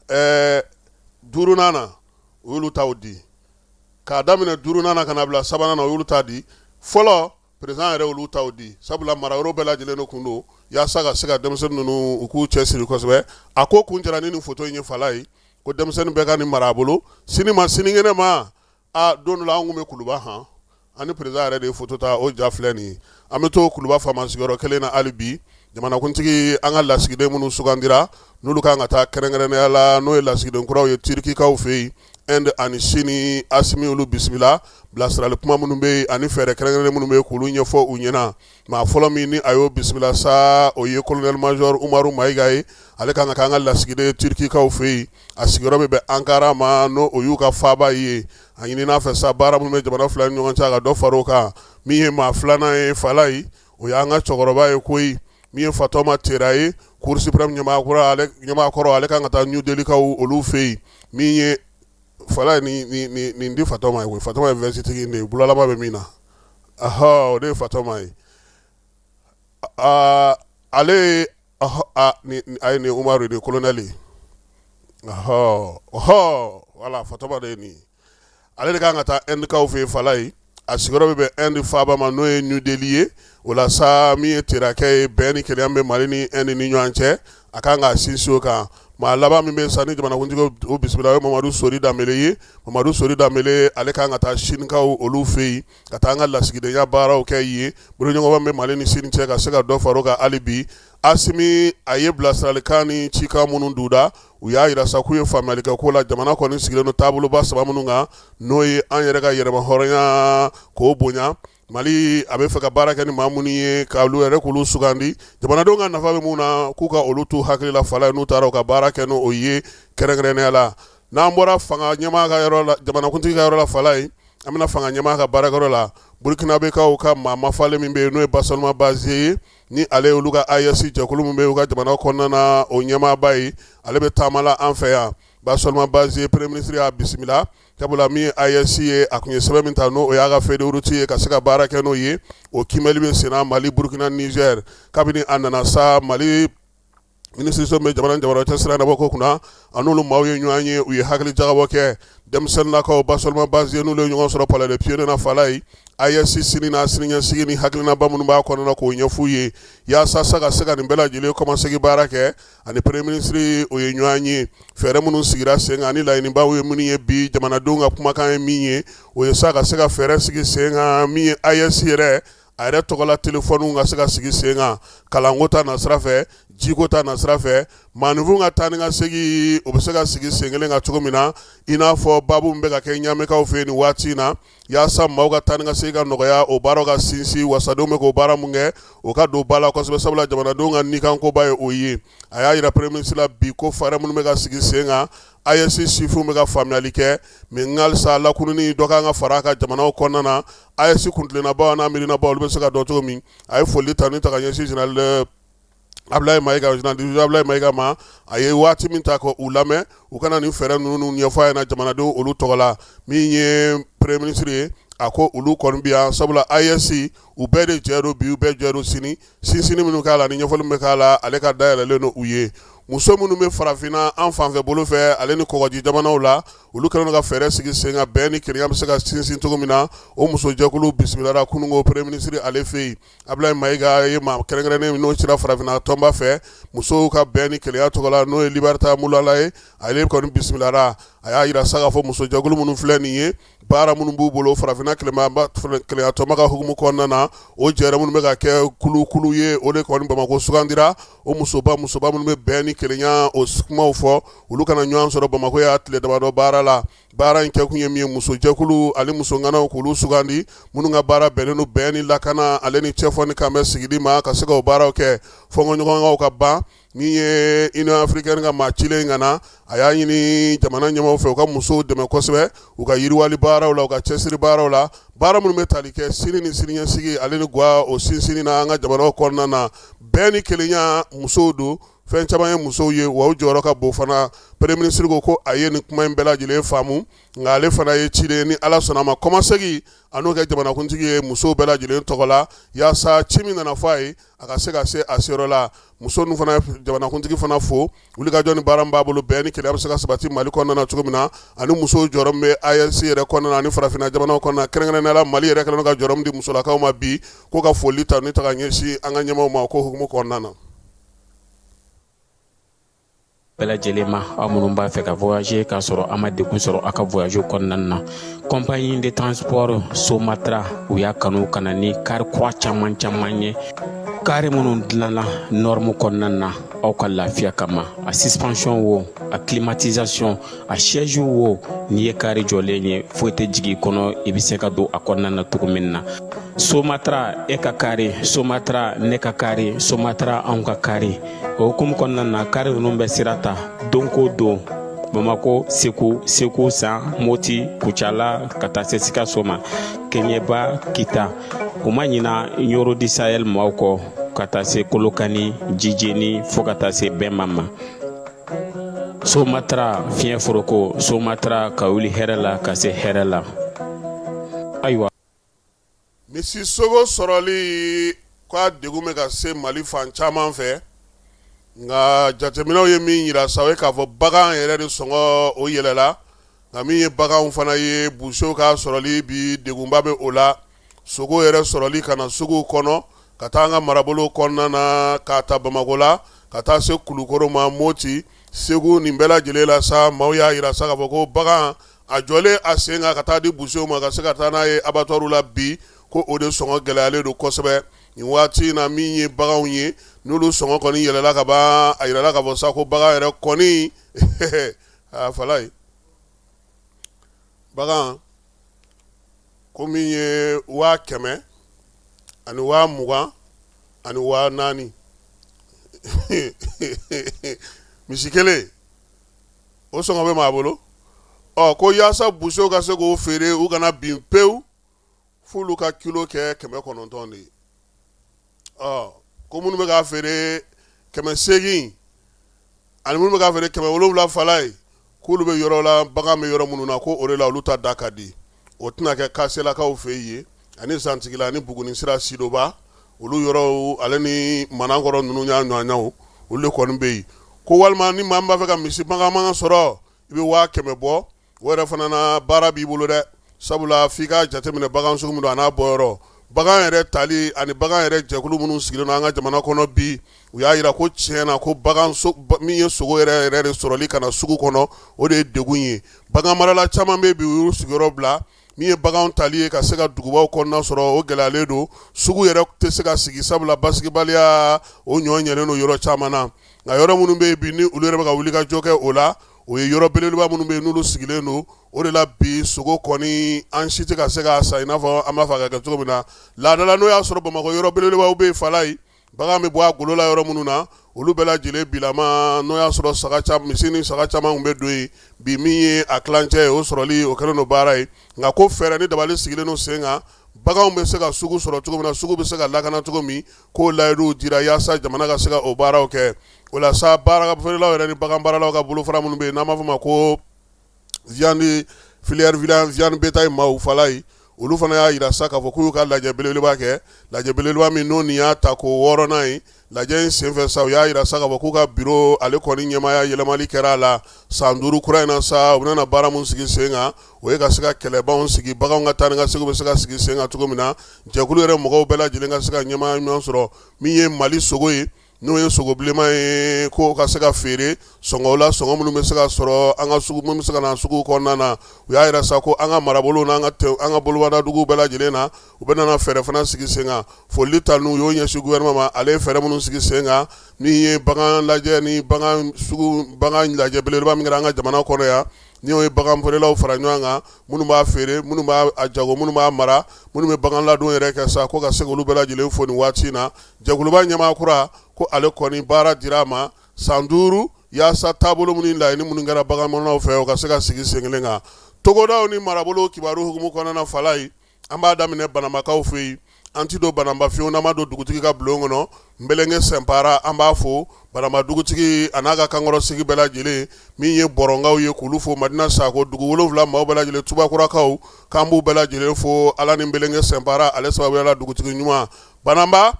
5nan na, u y'olu taw di. K'a daminɛ 5nan na ka na bila 3nan na, u y'olu ta di fɔlɔ. Président yɛrɛ olu taw di, sabula mara yɔrɔ bɛɛ lajɛlen de kun don yaasa ka se ka denmisɛnnin ninnu u k'u cɛ siri kosɛbɛ. A ko kuncɛra ni nin foto in ye Falayi, ko denmisɛnnin bɛɛ ka nin mara a bolo, sini ma sinikɛnɛ ma. A don dɔ la an kun bɛ Kuluba han, ani président yɛrɛ de ye foto ta, o ja filɛ nin ye. An bɛ to Kuluba faama sigiyɔrɔ kelen na hali bi. Jamanakuntigi, an ka lasigiden minnu sugandira, n'olu kan ka taa kɛrɛnkɛrɛnnenya la, n'o ye lasigiden kuraw ye Turikikaw fɛ yen, Inde ani Chine, Asimi olu bisimila. Bilasirali kuma minnu bɛ yen ani fɛɛrɛ kɛrɛnkɛrɛnnen minnu bɛ yen, k'olu ɲɛfɔ u ɲɛna. Maa fɔlɔ min ni a y'o bisimila sa, o ye colonel major Umaru Mayiga ye. Ale kan ka kɛ an ka lasigiden ye Turikikaw fɛ yen. A sigiyɔrɔ bɛ bɛn Ankara ma, n'o o y'u ka faaba ye. A ɲinina a fɛ sa, baara minnu bɛ jamana fila ni ɲɔgɔn cɛ, a ka dɔ fara o kan. Min ye maa filanan ye Falayi, o y'an ka cɛkɔrɔba ye koyi, min ye Fatɔma Tera ye, Cour suprême ɲɛmaa kɔrɔ. Ale kan ka taa New Delhikaw olu fɛ yen. Min ye Falayi, nin di Fatɔma ye koyi. Fatɔma ye vɛsitigi de ye, bulalama bɛ min na, ɔhɔ, o de ye Fatɔma ye. Ale a ye nin Umaru de colonel ye, ɔhɔ ɔhɔ, voilà, Fatɔma de ye nin ye. Ale de kan ka taa Indekaw fɛ yen Falayi. A sigiyɔrɔ bɛ bɛn Inde faaba ma, n'o ye New Delhi ye. O la sa, min ye Terakɛ ye, bɛn ni kelenya bɛ Mali ni Inde ni ɲɔgɔn cɛ, a kan k'a sinsin o kan. Maa laban min bɛ sa ni jamanakuntigi o bisimila, o ye Mamadu Sori Danbele ye. Mamadu Sori Danbele, ale kan ka taa Sinikaw olu fɛ yen ka taa an ka lasigidenya baaraw kɛ yen, boloɲɔgɔnma bɛ Mali ni Sini cɛ ka se ka dɔ fara o kan hali bi. Asimi, a ye bilasiralikan ni cikan minnu duda, u y'a jira sa k'u ye faamuyali kɛ ko la. Jamana kɔni sigilen don taaboloba saba minnu kan, n'o ye an yɛrɛ ka yɛrɛmahɔrɔnya k'o bonya, Mali a bɛ fɛ ka baara kɛ ni maa minnu ye, ka olu yɛrɛ k'olu sugandi, jamanadenw ka nafa bɛ mun na, k'u ka olu to hakili la Falayi, n'u taara u ka baara kɛ n'o ye kɛrɛnkɛrɛnnenya la. N'an bɔra fanga ɲɛmaa ka yɔrɔ la, jamanakuntigi ka yɔrɔ la Falayi, an bɛna fanga ɲɛmaa ka baarakɛyɔrɔ la. Burkinabekaw ka maa mafalen min bɛ yen, n'o ye Basolima Baziye ye, ni ale olu ka AES jɛkulu min bɛ u ka jamana kɔnɔna na, o ɲɛmaaba ye, ale bɛ taama la an fɛ yan. Basolima Baziye, premier ministre y'a bisimila, sabula min ye AES ye, a tun ye sɛbɛn min ta, n'o y'a ka feuille de route ye ka se ka baara kɛ n'o ye, o kiimɛli bɛ senna Mali, Burukina, Niger. Kabini a nana sa, Mali minisiriso bɛ jamana jamana cɛ sira nabɔ ko kunna, a n'olu maaw ye ɲɔgɔn ye, u ye hakili jagabɔ kɛ. Denmisɛnninnakaw, Basolima Baziye n'olu ye ɲɔgɔn sɔrɔ Palais des Pionniers na Falayi, AES sini n'a siniɲɛsigi ni hakilinaba minnu b'a kɔnɔna na, k'o ɲɛf'u ye yaasa sa ka se ka nin bɛɛ lajɛlen kɔmasegin baara kɛ. Ani premier ministre o ye ɲɔgɔn ye, fɛɛrɛ minnu sigira sen kan ani laɲinibaw ye minnu ye bi, jamanadenw ka kumakan ye min ye, o ye sa ka se ka fɛɛrɛ sigi sen kan, min ye AES yɛrɛ a yɛrɛ tɔgɔla telefɔniw ka se ka sigi sen kan, kalanko ta nasira fɛ, jiko ta nasira fɛ, maaninfin ka taa ni ka segin o bɛ se ka sigi sen kelen kan cogo min na, i n'a fɔ baabu min bɛ ka kɛ Ɲamekaw fɛ yen nin waati in na, yaasa maaw ka taa ni ka segin ka nɔgɔya, o baaraw ka sinsin. Wasadenw bɛ k'o baara mun kɛ, o ka don ba la kosɛbɛ, sabula jamanadenw ka nikankoba ye o ye. A y'a jira premier ministre la bi ko fɛɛrɛ minnu bɛ ka sigi sen kan, AES sifinw bɛ ka faamuyali kɛ, mais halisa lakununni dɔ kan ka fara a kan jamanaw kɔnɔna na, AES kuntilennabaw n'a miirinabaw olu bɛ se ka dɔn cogo min. A ye foli tanu ta ka ɲɛsin général Abulayi Mayiga, général de division Abulayi Mayiga ma. A ye waati min ta k'u lamɛn, u kana nin fɛɛrɛ ninnu ɲɛfɔ a ɲɛna jamanadenw olu tɔgɔ la. Min ye premier ministre ye, a ko olu kɔni bi yan, sabula AES u bɛɛ de jɛ don bi, u bɛɛ jɛ don sini. Sinsinni minnu k'a la ni ɲɛfɔli min bɛ k'a la, ale ka dayɛlɛlen don u ye. Muso minnu bɛ farafinna an fanfɛ bolo fɛ, ale ni kɔgɔji jamanaw la, olu kɛlen don ka fɛɛrɛ sigi sen kan, bɛn ni kelenya bɛ se ka sinsin cogo min na. O musojɛkulu bisimilara kununko premier ministre ale fɛ yen. Abulayi Mayiga ye maa kɛrɛnkɛrɛnnen n'o cira farafinna tɔnba fɛ musow ka bɛn ni kelenya tɔgɔ la, n'o ye Liberté Mulala ye, ale kɔni bisimilara. A y'a jira sa k'a fɔ musojɛkulu minnu filɛ nin ye, baara minnu b'u bolo farafinna kelenya tɔnba ka hukumu kɔnɔna na, o jɛrɛ minnu bɛ ka kɛ kulukulu ye, o de kɔni Bamakɔ sugandira. O musoba minnu bɛ bɛn ni kelenya o kumaw fɔ, olu kana ɲɔgɔn sɔrɔ Bamakɔ y'a tile damadɔ baara la. la. Baara in kɛkun ye min ye, musojɛkulu ani musoŋanaw k'olu sugandi minnu ka baara bɛnnen don bɛn ni lakana ale ni cɛfɔ ni kanbɛn sigili ma, ka se ka o baaraw kɛ fɔnkɔɲɔgɔnkaw ka ban. Min ye Union africaine ka maa cilen ka na, a y'a ɲini jamana ɲɛmaaw fɛ u ka musow dɛmɛ kosɛbɛ u ka yiriwali baaraw la, u ka cɛsiri baaraw la, baara minnu bɛ tali kɛ sini ni siniɲɛsigi ale ni gwa o sinsinni na an ka jamanaw kɔnɔna na. Bɛn ni kelenya, musow don fɛn caman ye musow ye, wa u jɔyɔrɔ ka bon fana. Premier ministre ko a ye nin kuma in bɛɛ lajɛlen faamu, nka ale fana ye ciden ni Ala sɔnna a ma, kɔmasegin a n'o kɛ jamanakuntigi ye musow bɛɛ lajɛlen tɔgɔ la, yaasa ci min nana fɔ a ye, a ka se ka se a seyɔrɔ la. Muso ninnu fana jamanakuntigi fana fo wulikajɔ ni baara min b'a bolo, bɛn ni kelenya bɛ se ka sabati Mali kɔnɔna na cogo min na, ani musow jɔyɔrɔ min bɛ AES yɛrɛ kɔnɔna na ani farafinna jamanaw kɔnɔna na, kɛrɛnkɛrɛnnenya la Mali yɛrɛ kɛlen don ka jɔyɔrɔ min di musolakaw ma bi, ko ka foli ta ni ta ka ɲɛsin an ka ɲɛmaaw ma o ko hukumu kɔnɔna na. Bɛɛ lajɛlen ma, aw minnu b'a fɛ ka voyager k'a sɔrɔ a ma degun sɔrɔ a ka voyage kɔnɔna na, compagnie de transport Somatra, u y'a kanu ka na ni kari kura caman caman ye, kari minnu dilanna norme kɔnɔna na aw ka lafiya kama. A suspension wo, a climatisation, a siège wo, n'i ye kari jɔlen ye, foyi tɛ jigin i kɔnɔ, i bɛ se ka don a kɔnɔna na cogo min na. Somatra, e ka kari Somatra, ne ka kari Somatra, anw ka kari. O hukumu kɔnɔna na, kari ninnu bɛ sira ta don ko don Bamako, Segu, Segu San, Moti, Kucala, ka taa se Sikaso ma, Keɲeba, Kita. U ma ɲina Ɲoro du Sahel maaw kɔ, ka taa se Kolokani, Jijeni, fo ka taa se Bɛnba ma. Somatra fiɲɛ foroko, Somatra ka wuli hɛrɛ la ka se hɛrɛ la. Ayiwa. Misi sogo sɔrɔli k'a degun bɛ ka se Mali fan caman fɛ, nka jateminɛw ye min jira sa, o ye k'a fɔ bagan yɛrɛ de sɔngɔ o yɛlɛla. Nka min ye baganw fana ye, busew ka sɔrɔli bi degunba bɛ o la. Sogo yɛrɛ sɔrɔli ka na suguw kɔnɔ, ka taa an ka marabolo kɔnɔna na, k'a ta Bamakɔ la ka taa se Kulukoro ma, Moti, Segu, nin bɛɛ lajɛlen la sa, maaw y'a jira sa k'a fɔ ko bagan a jɔlen a sen kan ka taa di busew ma ka se ka taa n'a ye abattoir la bi, ko o de sɔngɔ gɛlɛyalen don kosɛbɛ nin waati in na. Min ye baganw ye, n'olu sɔngɔ kɔni yɛlɛla ka ban, a yirala k'a fɔ sa ko bagan yɛrɛ kɔni a fala ye bagan ko min ye 100,000 ani 20,000 ani 4,000, misi kelen o sɔngɔ bɛ maa bolo. Ɔ ko yaasa busew ka se k'o feere, u kana bin pewu, f'olu ka kilo kɛ 900 de ye. Ɔ ko minnu bɛ k'a feere 800 ani minnu bɛ k'a feere 700 fala ye, k'olu bɛ yɔrɔ la, bagan bɛ yɔrɔ minnu na, ko o de la olu ta da ka di. O tɛna kɛ Kaselakaw fɛ yen ani Zantigila ani Buguni sira Sidoba, olu yɔrɔw ale ni Manankɔrɔ ninnu y'a ɲɔgɔnnaw, olu de kɔni bɛ yen. Ko walima ni maa min b'a fɛ ka misi baganman sɔrɔ, i bɛ 100,000 bɔ. O yɛrɛ fana na baara b'i bolo dɛ, sabula f'i k'a jateminɛ bagan sugu min don a n'a bɔyɔrɔ. Bagan yɛrɛ tali ani bagan yɛrɛ jɛkulu minnu sigilen don an ka jamana kɔnɔ bi, u y'a jira ko tiɲɛ na ko bagan min ye sogo yɛrɛ yɛrɛ de sɔrɔli ka na sugu kɔnɔ, o de ye degun ye. Bagan marala caman bɛ bi, u y'u sigiyɔrɔ bila. Min ye bagan tali ye ka se ka dugubaw kɔnɔna sɔrɔ, o gɛlɛyalen don. Sugu yɛrɛ tɛ se ka sigi, sabula basigibaliya o ɲɔ ɲɛnen don yɔrɔ caman na. Nka yɔrɔ minnu bɛ yen bi, ni olu yɛrɛ bɛ ka wuli ka jɔ kɛ o la, o ye yɔrɔ belebeleba minnu bɛ yen n'olu sigilen don. O de la bi sogo kɔni an si tɛ ka se k'a san i n'a fɔ an b'a fɛ a ka kɛ cogo min na laada la. N'o y'a sɔrɔ Bamakɔ yɔrɔ belebelebaw bɛ yen fala ye, bagan bɛ bɔ a golo la yɔrɔ minnu na, olu bɛɛ lajɛlen bilama, n'o y'a sɔrɔ saga misi ni saga caman tun bɛ don yen, bi min ye a tilancɛ ye, o sɔrɔli o kɛlen don baara ye. Nka ko fɛɛrɛ ni dabali sigilen don sen kan, baganw bɛ se ka sugu sɔrɔ cogo min na, sugu bɛ se ka lakana cogo min, k'o layiduw dira yaasa jamana ka se ka o baaraw kɛ. O la sa, baara feerelaw yɛrɛ ni bagan maralaw ka bolofara minnu bɛ yen, n'an b'a fɔ ma ko viande filière viande bétail maaw fala ye, olu fana y'a jira sa k'a fɔ k'u y'u ka lajɛ belebeleba kɛ, lajɛ belebeleba min n'o nin y'a ta ko 6nan ye. Lajɛ in senfɛ sa, u y'a jira sa k'a fɔ k'u ka bureau ale kɔni ɲɛmaaya yɛlɛmali kɛra a la san 5 kura in na sa. U bɛna baara min sigi sen kan, o ye ka se ka kɛlɛbaw sigi, baganw ka taa ni ka segin bɛ se ka sigi sen kan cogo min na, jɛkulu yɛrɛ mɔgɔw bɛɛ lajɛlen ka se ka ɲɛmaaya ɲuman sɔrɔ. Min ye Mali sogo ye, n'o ye sogo bilenman ye, ko ka se ka feere sɔngɔ la, sɔngɔ minnu bɛ se ka sɔrɔ an ka sugu, minnu bɛ se ka na sugu kɔnɔna na. U y'a jira sa ko an ka marabolo n'an ka an ka bolobadaduguw bɛɛ lajɛlen na, u bɛ nana fɛɛrɛ fana sigi sen kan. Foli ta n'u y'o ɲɛsin gouvernement ma, ale ye fɛɛrɛ minnu sigi sen kan, min ye bagan lajɛ ni bagan sugu, bagan lajɛ belebeleba min kɛra an ka jamana kɔnɔ yan. Ni o ye baganfeerelaw fara ɲɔgɔn kan, minnu b'a feere, minnu b'a jago, minnu b'a mara, minnu bɛ bagan ladon yɛrɛ kɛ sa, ko ka se olu bɛɛ lajɛlen fo nin waati in na. Jɛkuluba ɲɛmaa kura ko ale kɔni baara dira a ma san 5 yaasa taabolo minnu laɲini minnu kɛra baganmaralaw fɛ, o ka se ka sigi sen kelen kan. Togodaw ni marabolo kibaru hukumu kɔnɔna na, Falayi, an b'a daminɛ Banambakaw fɛ yen. An ti don Banamba fiyewu n'an ma don dugutigi ka bulon kɔnɔ. Nbɛlɛnkɛ Sɛnpara, an b'a fo, Banamba dugutigi a n'a ka kankɔrɔsigi bɛɛ lajɛlen. Min ye Bɔrɔnkaw ye, k'olu fo, Madina Sako, dugu 7 maaw bɛɛ lajɛlen, Tubakurakaw, k'an b'u bɛɛ lajɛlen fo Ala ni Nbɛlɛnkɛ Sɛnpara ale sababuya la. Dugutigi ɲuman Banamba,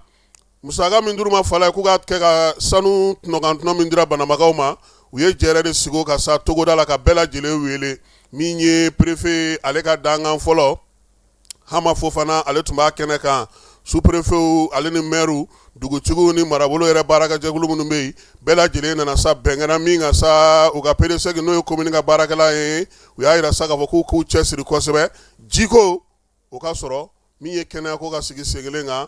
musaka min d'u ma Falayi, k'u ka kɛ ka sanu tɔnɔkan tɔnɔ min dira Banambakaw ma, u ye jɛrɛ de sigi o kan sa togoda la ka bɛɛ lajɛlen wele. Min ye préfet ale ka dankan fɔlɔ, Hama Fofana, ale tun b'a kɛnɛ kan. Sous-préfetw ale ni maires, dugutigiw ni marabolo yɛrɛ baarakɛjɛkulu minnu bɛ yen, bɛɛ lajɛlen nana sa. Bɛn kɛra min kan sa, u ka PDSEC, n'o ye commune ka baarakɛla ye, u y'a jira sa k'a fɔ k'u k'u cɛsiri kosɛbɛ jiko o ka sɔrɔ, min ye kɛnɛyako ka sigi sen kelen kan,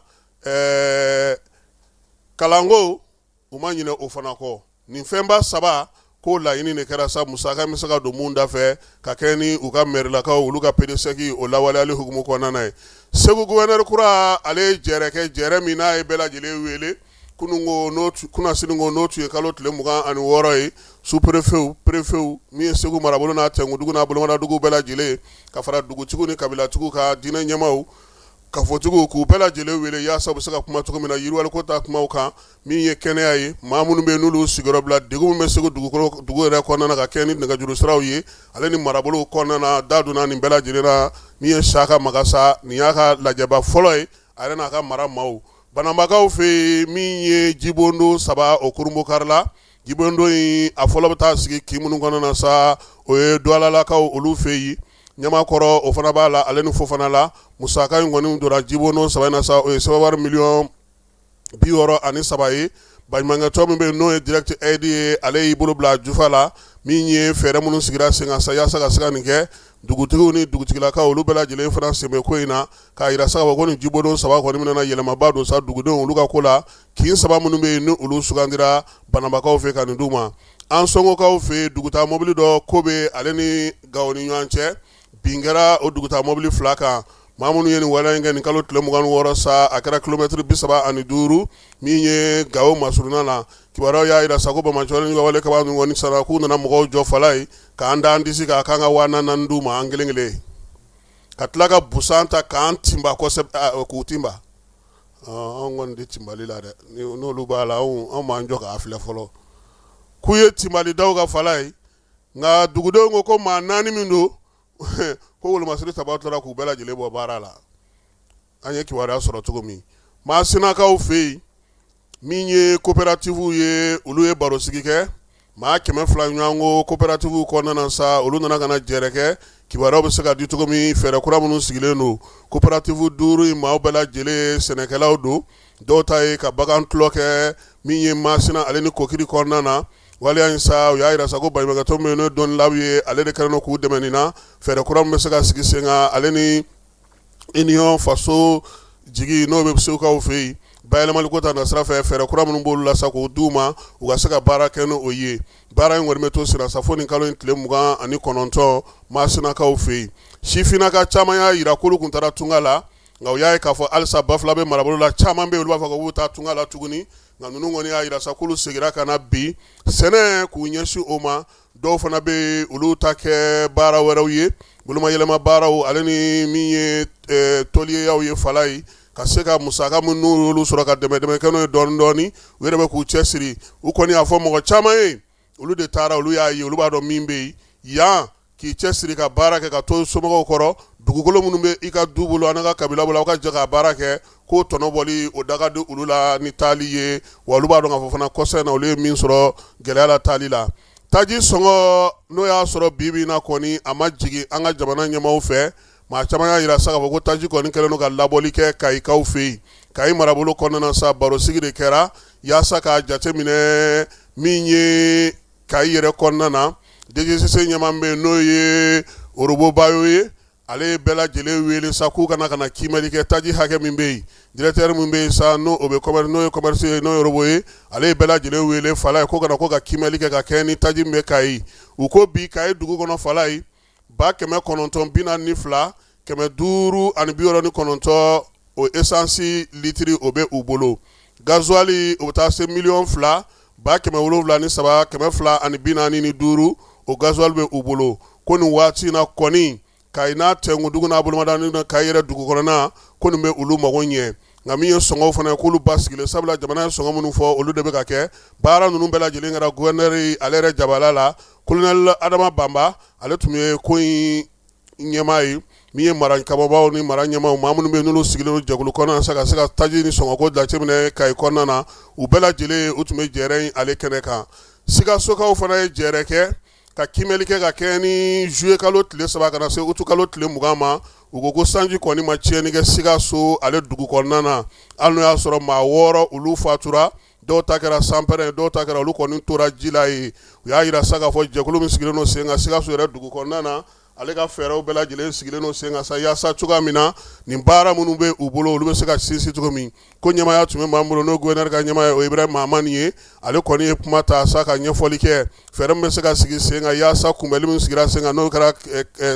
kalanko, u ma ɲinɛ o fana kɔ. Nin fɛnba saba ko laɲini de kɛra sa, musaka bɛ se ka don mun da fɛ ka kɛ ni u ka mɛrilakaw, olu ka PDSEC o lawaleyali hukumu kɔnɔna na ye. Segu gouverneur kura, ale ye jɛrɛ kɛ, jɛrɛ min n'a ye bɛɛ lajɛlen wele kunasini ko, n'o tun ye kalo tile 26 ye. Sous-préfetw, préfetw, min ye Segu marabolo n'a tɛnkudugu n'a bolomadadugu bɛɛ lajɛlen, ka fara dugutigiw ni kabilatigiw ka diinɛ ɲɛmaaw, kafotigiw, k'u bɛɛ lajɛlen wele yaasa u bɛ se ka kuma cogo min na yiriwaliko ta kumaw kan, min ye kɛnɛya ye, maa minnu bɛ n'olu sigiyɔrɔ bila, degun min bɛ Segu dugu yɛrɛ kɔnɔna na ka kɛ ni nɛgɛjuru siraw ye, ale ni marabolo kɔnɔna na. Da donna nin bɛɛ lajɛlen na. Min ye Saka Magasa, nin y'a ka lajɛba fɔlɔ ye, a yɛrɛ n'a ka mara maaw. Banambakaw fɛ yen, min ye jibondo saba, o kurunbonkarila. Jibondo in, a fɔlɔ bɛ taa sigi kin minnu kɔnɔna na sa, o ye Duwalalakaw olu fɛ yen. Ɲamakɔrɔ, o fana b'a la, ale ni Fofana la. Musaka in kɔni donna jibondo saba in na sa, o ye CFA wari miliyɔn 63 ye. Baɲumankɛtɔn min bɛ yen, n'o ye Direct Aid ye, ale y'i bolo bila jufa la. Min ye fɛɛrɛ minnu sigira sen kan sa yaasa ka se ka nin kɛ, dugutigiw ni dugutigilakaw, olu bɛɛ lajɛlen fana sen bɛ ko in na, k'a jira sa k'a fɔ ko nin jibondo saba kɔni bɛna yɛlɛmaba don sa dugudenw olu ka ko la, kin saba minnu bɛ yen ni olu sugandira Banambakaw fɛ ka nin d'u ma. Ansongokaw fɛ yen, dugutaa mobili dɔ ko bɛ ale ni Gawo ni ɲɔgɔn cɛ, bin kɛra o dugutaa mobili fila kan. Maa minnu ye nin waleya in kɛ nin kalo tile 26 sa, a kɛra kilomɛtiri 35, min ye Gawo masurunna la. Kibaruyaw y'a jira sa ko banbaanciw ka wale kaba ninnu kɔni sara, k'u nana mɔgɔw jɔ Falayi k'an da an disi kan k'an ka 4000 d'u ma an kelen kelen, ka tila ka busan ta k'an tinba kosɛbɛ, k'u tinba. Anw kɔni tɛ tinbali la dɛ, n'olu b'a la, anw b'an jɔ k'a filɛ fɔlɔ. K'u ye tinbali da u kan Falayi, nka dugudenw ko ko maa naani min don, ko wolomasiri tabaw tora k'u bɛɛ lajɛlen bɔ baara la. An ye kibaruya sɔrɔ cogo min, Masinakaw fɛ yen, min ye coopérative ye, olu ye barosigi kɛ. Maa 200 ɲɔgɔn ko coopérative kɔnɔna na sa, olu nana ka na jɛrɛ kɛ kibaruyaw bɛ se ka di cogo min, fɛɛrɛ kura minnu sigilen don. Coopérative duuru in maaw bɛɛ lajɛlen sɛnɛkɛlaw don. Dɔw ta ye ka bagan tulɔ kɛ, min ye Masina ale ni Kokiri kɔnɔna na. Waleya in sa, u y'a jira sa ko baɲumankɛtɔn min n'o ye Dɔnni Lab ye, ale de kɛlen don k'u dɛmɛ nin na, fɛɛrɛ kura min bɛ se ka sigi sen kan, ale ni Union Faso Jigi, n'o bɛ Segukaw fɛ yen, bayɛlɛmaliko ta nasira fɛ, fɛɛrɛ kura minnu b'olu la sa, k'o d'u ma u ka se ka baara kɛ n'o ye. Baara in kɔni bɛ to sen sa fo nin kalo in tile 29 Masinakaw fɛ yen. Sifinnaka caman y'a jira k'olu tun taara tunga la, nka u y'a ye k'a fɔ halisa Bafulabɛ marabolo la, caman bɛ yen, olu b'a fɔ k'u bɛ taa tunga la tuguni. Nka ninnu kɔni y'a jira sa k'olu seginna ka na bi sɛnɛ, k'u ɲɛsin o ma. Dɔw fana bɛ yen, olu ta kɛ baara wɛrɛw ye, bolomayɛlɛma baaraw, ale ni min ye tɔliyeyaw ye Falayi, ka se ka musaka minnu y'olu sɔrɔ ka dɛmɛ dɛmɛ kɛ n'o ye dɔɔnin dɔɔnin. U yɛrɛ bɛ k'u cɛsiri. U kɔni y'a fɔ mɔgɔ caman ye, olu de taara, olu y'a ye, olu b'a dɔn min bɛ yen yan, k'i cɛsiri ka baara kɛ ka to somɔgɔw kɔrɔ, dugukolo minnu bɛ i ka du bolo, an ka kabila bolo, aw ka jɛ ka baara kɛ, k'o tɔnɔ bɔli o da ka di olu la ni taali ye. Wa olu b'a dɔn k'a fɔ fana kɔsa in na, olu ye min sɔrɔ gɛlɛya la taali la. Taji sɔngɔ, n'o y'a sɔrɔ bi bi in na kɔni a ma jigin an ka jamana ɲɛmaaw fɛ, maa caman y'a jira sa k'a fɔ ko taji kɔni kɛlen don ka labɔli kɛ Kayikaw fɛ yen. Kayi marabolo kɔnɔna na sa, barosigi de kɛra yaasa k'a jateminɛ min ye Kayi yɛrɛ kɔnɔna na. DGCC ɲɛmaa bɛ yen, n'o ye Orobo Bayo ye. Ale ye bɛɛ lajɛlen wele sa k'u ka na ka na kiimɛli kɛ taji hakɛ min bɛ yen. Directeur min bɛ yen sa, n'o o bɛ commerce, n'o ye commerce ye, n'o ye robot ye, ale ye bɛɛ lajɛlen wele Falaye ko ka na ko ka kiimɛli kɛ ka kɛɲɛ ni taji min bɛ Kayi. U ko bi Kayi dugu kɔnɔ Falaye, 942 569, o essence litiri o bɛ u bolo. Gasoil o bɛ taa se 2 703 245, o gasoil bɛ u bolo. Ko nin waati in na kɔni, Kayi n'a tɛnkundugu n'a bolomada ni Kayi yɛrɛ dugu kɔnɔna, ko nin bɛ olu mago ɲɛ. Nka min ye sɔngɔw fana ye, k'olu basigilen, sabula jamana ye sɔngɔ minnu fɔ, olu de bɛ ka kɛ. Baara ninnu bɛɛ lajɛlen kɛra gouverneur ale yɛrɛ jabala la. Colonel Adama Banba, ale tun ye ko in ɲɛmaa ye. Min ye mara kababaw ni mara ɲɛmaaw, maa minnu bɛ n'olu sigilen don jɛkulu kɔnɔna sa ka se ka taji ni sɔngɔko jateminɛ Kayi kɔnɔna na, u bɛɛ lajɛlen u tun bɛ jɛrɛ in ale kɛnɛ kan. Sikasokaw fana ye jɛrɛ kɛ ka kiimɛli kɛ ka kɛɲɛ ni juillet kalo tile 3 ka na se août kalo tile 20 ma. U ko ko sanji kɔni ma tiɲɛni kɛ Sikaso ale dugu kɔnɔna na, hali n'o y'a sɔrɔ maa 6 olu fatura, dɔw ta kɛra sanpɛrɛn, dɔw ta kɛra olu kɔni tora ji la yen. U y'a jira sa k'a fɔ jɛkulu min sigilen don sen kan Sikaso yɛrɛ dugu kɔnɔna na, ale ka fɛɛrɛw bɛɛ lajɛlen sigilen don sen kan sa yaasa cogoya min na nin baara minnu bɛ u bolo, olu bɛ se ka sinsin cogo min. Ko ɲɛmaaya tun bɛ maa min bolo, n'o gouverneur ka ɲɛmaa ye, o Ibrahim Mahamani ye. Ale kɔni ye kuma ta sa ka ɲɛfɔli kɛ fɛɛrɛ min bɛ se ka sigi sen kan yaasa kunbɛli min sigira sen kan, n'o kɛra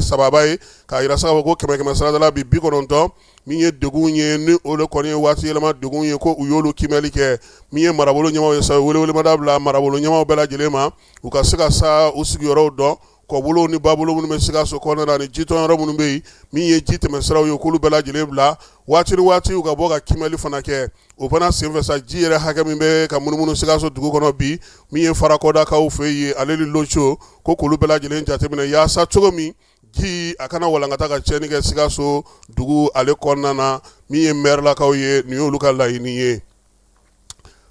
sababa ye k'a jira sa k'a fɔ ko kɛmɛ kɛmɛ sarada la bi 90 min ye degun ye, ni o de kɔni ye waati yɛlɛma degun ye, ko u y'olu kiimɛli kɛ. Min ye marabolo ɲɛmaaw ye sa, u welewelemada bila marabolo ɲɛmaaw bɛɛ lajɛlen ma, u ka se ka sa u sigiyɔrɔw dɔn, kɔbolow ni babolo minnu bɛ Sikaso kɔnɔna na ni jitɔnyɔrɔ minnu bɛ yen, min ye ji tɛmɛsiraw ye, k'olu bɛɛ lajɛlen bila waati ni waati, u ka bɔ ka kiimɛli fana kɛ. O fana senfɛ sa, ji yɛrɛ hakɛ min bɛ ka munumunu Sikaso dugu kɔnɔ bi, min ye Farakɔdakaw fɛ yen, ale ni Loco, ko k'olu bɛɛ lajɛlen jateminɛ yaasa cogo min ji a kana walankata ka tiɲɛni kɛ Sikaso dugu ale kɔnɔna na. Min ye mɛrilakaw ye, nin y'olu ka laɲini ye.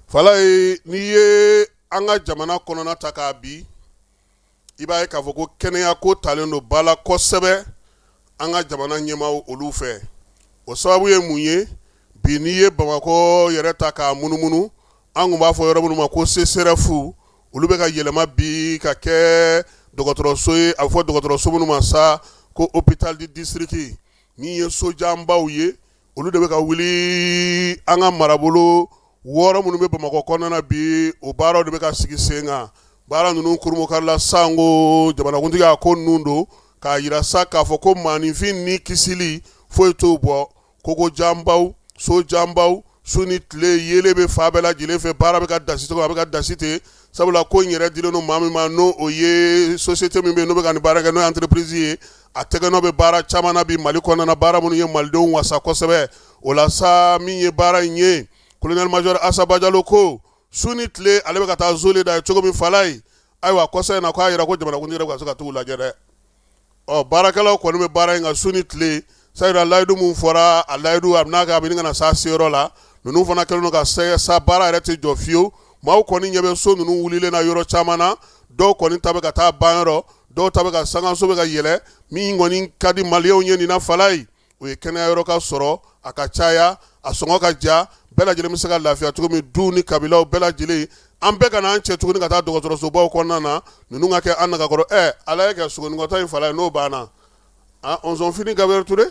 Falaye, n'i ye an ka jamana kɔnɔna ta k'a bi, i b'a ye k'a fɔ ko kɛnɛya ko talen don ba la kosɛbɛ an ka jamana ɲɛmaaw olu fɛ. O sababu ye mun ye? Bi n'i ye Bamakɔ yɛrɛ ta k'a munumunu, an tun b'a fɔ yɔrɔ minnu ma ko CSRéf, olu bɛ ka yɛlɛma bi ka kɛ dɔgɔtɔrɔso ye. A bɛ fɔ dɔgɔtɔrɔso minnu ma sa ko hôpital de district, min ye sojanbaw ye, olu de bɛ ka wuli an ka marabolo 6 minnu bɛ Bamakɔ kɔnɔna na bi, o baaraw de bɛ ka sigi sen kan. Baara ninnu kurunbonkarila sango jamanakuntigi a ko ninnu don k'a jira sa k'a fɔ ko maaninfin ni kisili foyi t'o bɔ. Koko janbaw, so janbaw, su ni tile yeelen bɛ fan bɛɛ lajɛlen fɛ, baara bɛ ka dasi cogo a bɛ ka dasi ten, sabula ko in yɛrɛ dilen don maa min ma, n'o o ye société min bɛ yen n'o bɛ ka nin baara kɛ, n'o ye entreprise ye. A tɛgɛnɔ bɛ baara caman na bi Mali kɔnɔna na, baara minnu ye malidenw wasa kosɛbɛ. O la sa, min ye baara in ye, colonel major Asa Bajalo ko su ni tile ale bɛ ka taa zole da ye cogo min Falaye. Ayiwa, kɔsa in na, k'a jira ko jamanakuntigi yɛrɛ bɛ ka se ka t'u lajɛ dɛ. Ɔ baarakɛlaw kɔni bɛ baara in kan su ni tile. Sayira layidu min fɔra, a layidu a bɛna kɛ, a bɛ ka na s'a seyɔrɔ la. Ninnu fana kɛlen don ka sa, baara yɛrɛ tɛ jɔ fiyewu. Maaw kɔni ɲɛ bɛ so ninnu wulilen na yɔrɔ caman na, dɔw kɔni ta bɛ ka taa ban yɔrɔ, dɔw ta bɛ ka sankanso bɛ ka yɛlɛ. Min kɔni ka di maliyɛnw ye nin na Falaye, o ye kɛnɛya yɔrɔ ka sɔrɔ, a ka caya, a sɔngɔ ka diya, bɛɛ lajɛlen bɛ se ka lafiya cogo min, du ni kabilaw bɛɛ lajɛlen, an bɛɛ ka n'an cɛ tuguni ka taa dɔgɔtɔrɔsobaw kɔnɔna na, ninnu ka kɛ an nagakɔrɔ. Ɛ ala ye kɛ sogonikɔta in Falaye, n'o banna, ɔnzɔnfini Gabriel Touré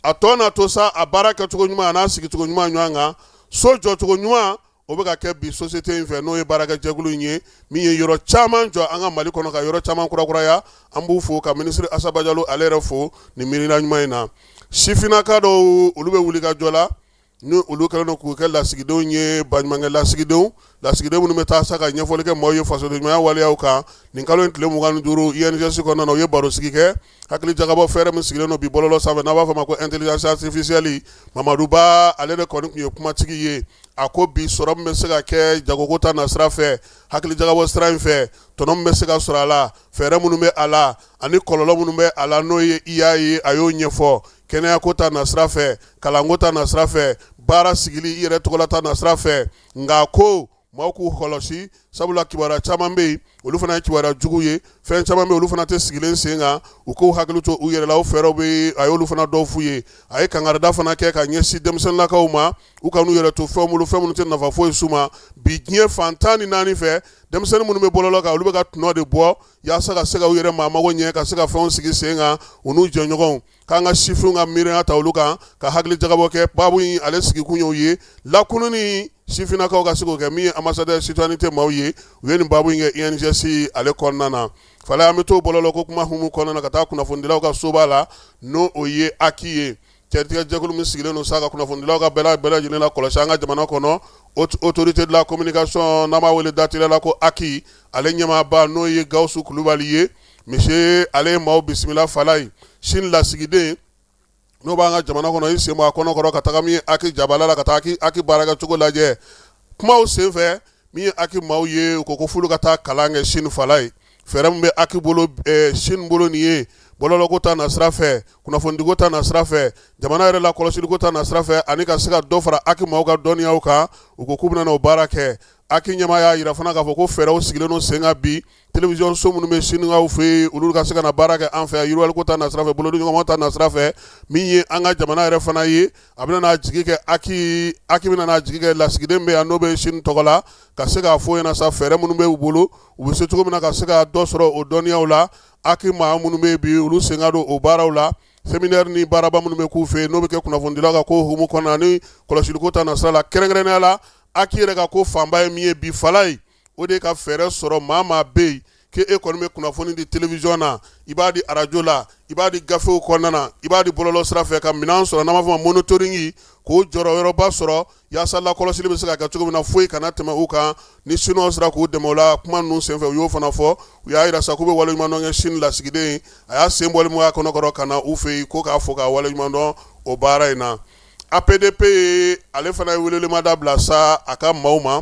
a tɔ n'a to sa, a baara kɛcogo ɲuman a n'a sigicogo ɲuman ɲɔgɔn kan, so jɔcogo ɲuman, o bɛ ka kɛ bi société in fɛ, n'o ye baarakɛjɛkulu in ye, min ye yɔrɔ caman jɔ an ka Mali kɔnɔ, ka yɔrɔ caman kurakuraya. An b'u fo ka minisiri Asa Bajalo ale yɛrɛ fo nin miirina ɲuman in na. Sifinnaka dɔw, olu bɛ wuli ka jɔ la, ni olu kɛlen don k'u kɛ lasigidenw ye, baɲumankɛ lasigidenw, lasigiden minnu bɛ taa sa ka ɲɛfɔli kɛ maaw ye fasodenɲumanya waleyaw kan. Nin kalo in tile 25, INJS kɔnɔna na, u ye barosigi kɛ, hakili jagabɔ fɛɛrɛ min sigilen don bi bɔlɔlɔ sanfɛ, n'a b'a fɔ a ma ko intelligence artificielle. Mamadu Ba, ale de kɔni tun ye kumatigi ye. A ko bi sɔrɔ min bɛ se ka kɛ jagoko ta nasira fɛ, hakili jagabɔ sira in fɛ, tɔnɔ min bɛ se ka sɔrɔ a la, fɛɛrɛ minnu bɛ a la ani kɔlɔlɔ minnu bɛ a la, n'o ye IA ye, a y'o ɲɛfɔ. Kɛnɛyako ta nasira fɛ, kalanko ta nasira fɛ, baara sigili i yɛrɛ tɔgɔla ta nasira fɛ. Nka ko Maaw k'u kɔlɔsi, sabula kibaruya caman bɛ yen, olu fana ye kibaruya jugu ye. Fɛn caman bɛ yen, olu fana tɛ sigilen sen kan. U k'u hakili to u yɛrɛ la, o fɛɛrɛw bɛ yen, a y'olu fana dɔw f'u ye. A ye kankarida fana kɛ ka ɲɛsin denmisɛnninlakaw ma, u kan'u yɛrɛ to fɛn bolo, fɛn minnu tɛ nafa foyi s'u ma. Bi diɲɛ fan 14 fɛ, denmisɛnnin minnu bɛ bɔlɔlɔ kan, olu bɛ ka tɔnɔ de bɔ yaasa ka se ka u yɛrɛ maa mago ɲɛ, ka se ka fɛnw sigi sen kan u n'u jɛɲɔgɔnw. K'an ka sifinw ka miiriya ta olu kan, ka hakili jagabɔ kɛ. Baabu in ale sigikun y'o ye, lakununni sifinnakaw ka se k'o kɛ. Min ye ambassadeur citoyenneté maaw ye, u ye nin baabu in kɛ INJS ale kɔnɔna na. Fala, an bɛ to bɔlɔlɔ ko kuma hukumu kɔnɔna na ka taa kunnafonidilaw ka soba la, n'o o ye HAC ye, cɛtigɛjɛkulu min sigilen don sa ka kunnafonidilaw ka bɛɛ lajɛlen la kɔlɔsi an ka jamana kɔnɔ, Haute Autorité de la Communication, n'an b'a wele dateliya la ko HAC. Ale ɲɛmaaba, n'o ye Gawusu Kulubali ye, monsieur, ale ye maaw bisimila. Fala ye Chine lasigiden n'o b'an ka jamana kɔnɔ, i sen bɔ a kɔnɔ kɔrɔ ka taga min ye HAC jabala la, ka taa HAC baarakɛcogo lajɛ. Kumaw senfɛ, min ye HAC maaw ye, u ko ko f'olu ka taa kalan kɛ Chine. Fala ye fɛɛrɛ min bɛ HAC bolo, Chine bolo nin ye bɔlɔlɔko ta nasira fɛ, kunnafonidiko ta nasira fɛ, jamana yɛrɛ la kɔlɔsiliko ta nasira fɛ, ani ka se ka dɔ fara HAC maaw ka dɔnniyaw kan. U ko k'u bɛna o baara kɛ. HAC ɲɛmaa y'a jira fana k'a fɔ ko fɛɛrɛw sigilen don sen kan bi, télévision so minnu bɛ Siniwaw fɛ yen, olu ka se ka na baara kɛ an fɛ yan, yiriwaliko ta nasira fɛ, bolodiɲɔgɔnma ta nasira fɛ. Min ye an ka jamana yɛrɛ fana ye, a bɛna n'a jigi kɛ HAC bɛna n'a jigi kɛ lasigiden bɛ yan, n'o bɛ Chine tɔgɔ la, ka se k'a fɔ ɲɛna sa fɛɛrɛ minnu bɛ u bolo, u bɛ se cogo min na ka se ka dɔ sɔrɔ o dɔnniyaw la. HAC maa minnu bɛ bi, olu sen ka don o baaraw la. Séminaire ni baaraba minnu bɛ k'u fɛ yen, n'o bɛ kɛ kunnafonidilaw ka ko hukumu kɔnɔna ni kɔlɔsiliko ta nasira la, kɛrɛnkɛrɛnnenya la HAC yɛrɛ ka ko fanba ye min ye bi, Fala ye, o de ka fɛɛrɛ sɔrɔ maa maa bɛ yen k'e kɔni bɛ kunnafoni di télévision na, i b'a di arajo la, i b'a di gafew kɔnɔna na, i b'a di bɔlɔlɔ sira fɛ, ka minɛn sɔrɔ n'an b'a fɔ ma monitoring, k'o jɔyɔrɔba sɔrɔ yaasa lakɔlɔsili bɛ se ka kɛ cogo min na, foyi kana tɛmɛ u kan. Ni Chinois sera k'u dɛmɛ o la, kuma ninnu senfɛ, u y'o fana fɔ. U y'a jira sa k'u bɛ waleɲumandɔn kɛ Chine lasigiden ye, a y'a sen bɔli min k'a kɔnɔkɔrɔ ka na u fɛ yen, ko k'a fo k'a waleɲumandɔn o baara in na. APDP, ale fana ye welelemada bila sa a ka maaw ma,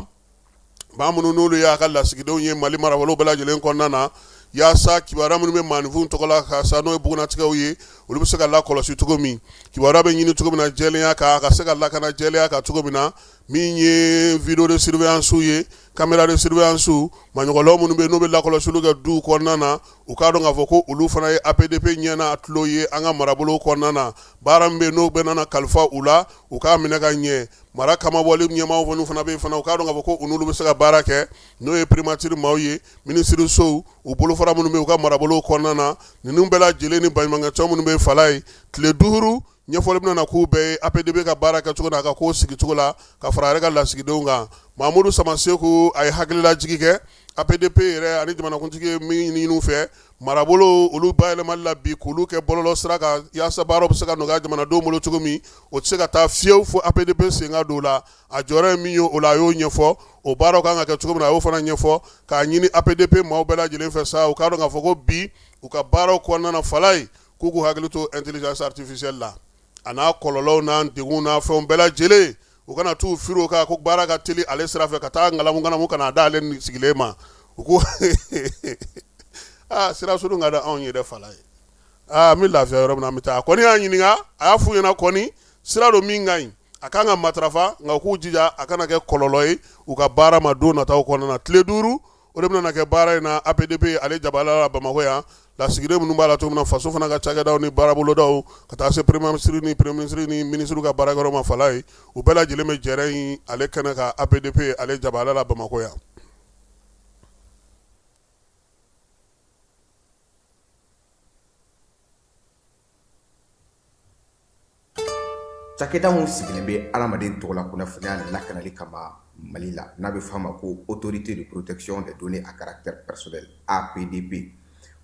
maa minnu n'olu y'a ka lasigidenw ye Mali marabolo bɛɛ lajɛlen kɔnɔna na, yaasa kibaruya minnu bɛ maaninfinw tɔgɔ la ka sa, n'o ye bugunnatigɛw ye, olu bɛ se ka lakɔlɔsi cogo min, kibaruya bɛ ɲini cogo min na jɛlenya kan, ka se ka lakana jɛlenya kan cogo min na. Min ye vidéo de surveillance ye, caméra de surveillance, maɲɔgɔnlaw minnu bɛ n'u bɛ lakɔlɔsiliw kɛ duw kɔnɔna na, u k'a dɔn k'a fɔ ko olu fana ye APDP ɲɛna tulo ye an ka marabolo kɔnɔna na. Baara min bɛ n'o bɛ nana kalifa u la, u k'a minɛ ka ɲɛ. Mara kamabɔli ɲɛmaaw minnu fana bɛ yen fana, u k'a dɔn k'a fɔ ko u n'olu bɛ se ka baara kɛ, n'o ye primature maaw ye, minisirisow, u bolofara minnu bɛ u ka marabolo kɔnɔna na, ninnu bɛɛ lajɛlen ni baɲumankɛtɔn minnu bɛ. Fala ye, tile 5 ɲɛfɔli bɛna na k'u bɛɛ ye APDP ka baara kɛcogo n'a ka ko sigicogo la, ka fara a yɛrɛ ka lasigidenw kan. Mamudu Samaseku, a ye hakililajigi kɛ APDP yɛrɛ ani jamanakuntigi ye min ɲini u fɛ marabolo olu bayɛlɛmali la bi, k'olu kɛ bɔlɔlɔ sira kan, yaasa baaraw bɛ se ka nɔgɔya jamanadenw bolo cogo min, o tɛ se ka taa fiyewu fo APDP sen ka don o la. A jɔyɔrɔ ye min ye o la, a y'o ɲɛfɔ. O baaraw kan ka kɛ cogo min na, a y'o fana ɲɛfɔ, k'a ɲini APDP maaw bɛɛ lajɛlen fɛ sa, u k'a dɔn k'a fɔ ko bi u ka baaraw kɔnɔna na, Fala ye, k'u k'u hakili to intelligence artificielle la, a n'a kɔlɔlɔw n'a degun n'a fɛnw bɛɛ lajɛlen. U kana t'u firi o kan ko baara ka teli ale sira fɛ, ka taa ngalamu ngalamu ka n'a da ale sigilen ma. U ko aa, sira surun ka di anw ye dɛ. Fala ye, aa, n bɛ lafiya yɔrɔ min na, an bɛ taa. A kɔni y'a ɲininka, a y'a f'u ɲɛna kɔni sira don min ka ɲi, a kan ka matarafa, nka u k'u jija a kana kɛ kɔlɔlɔ ye u ka baara ma don nataw kɔnɔna na. Tile 5 o de bɛna kɛ baara in na APDP ale jabala la Bamakɔ yan. Lasigiden minnu b'a la cogo min na, faso fana ka cakɛdaw ni baarabolodaw, ka taa se premier ministre ni minisiriw ka baarakɛyɔrɔ ma, Fala ye, u bɛɛ lajɛlen bɛ jɛrɛ in ale kɛnɛ kan APDP ale jabala la Bamakɔ yan. Cakɛda min sigilen bɛ adamaden tɔgɔla kunnafoniya lakanali kama Mali la, n'a bɛ f'a ma ko autorité de protection des données à caractère personnel, APDP,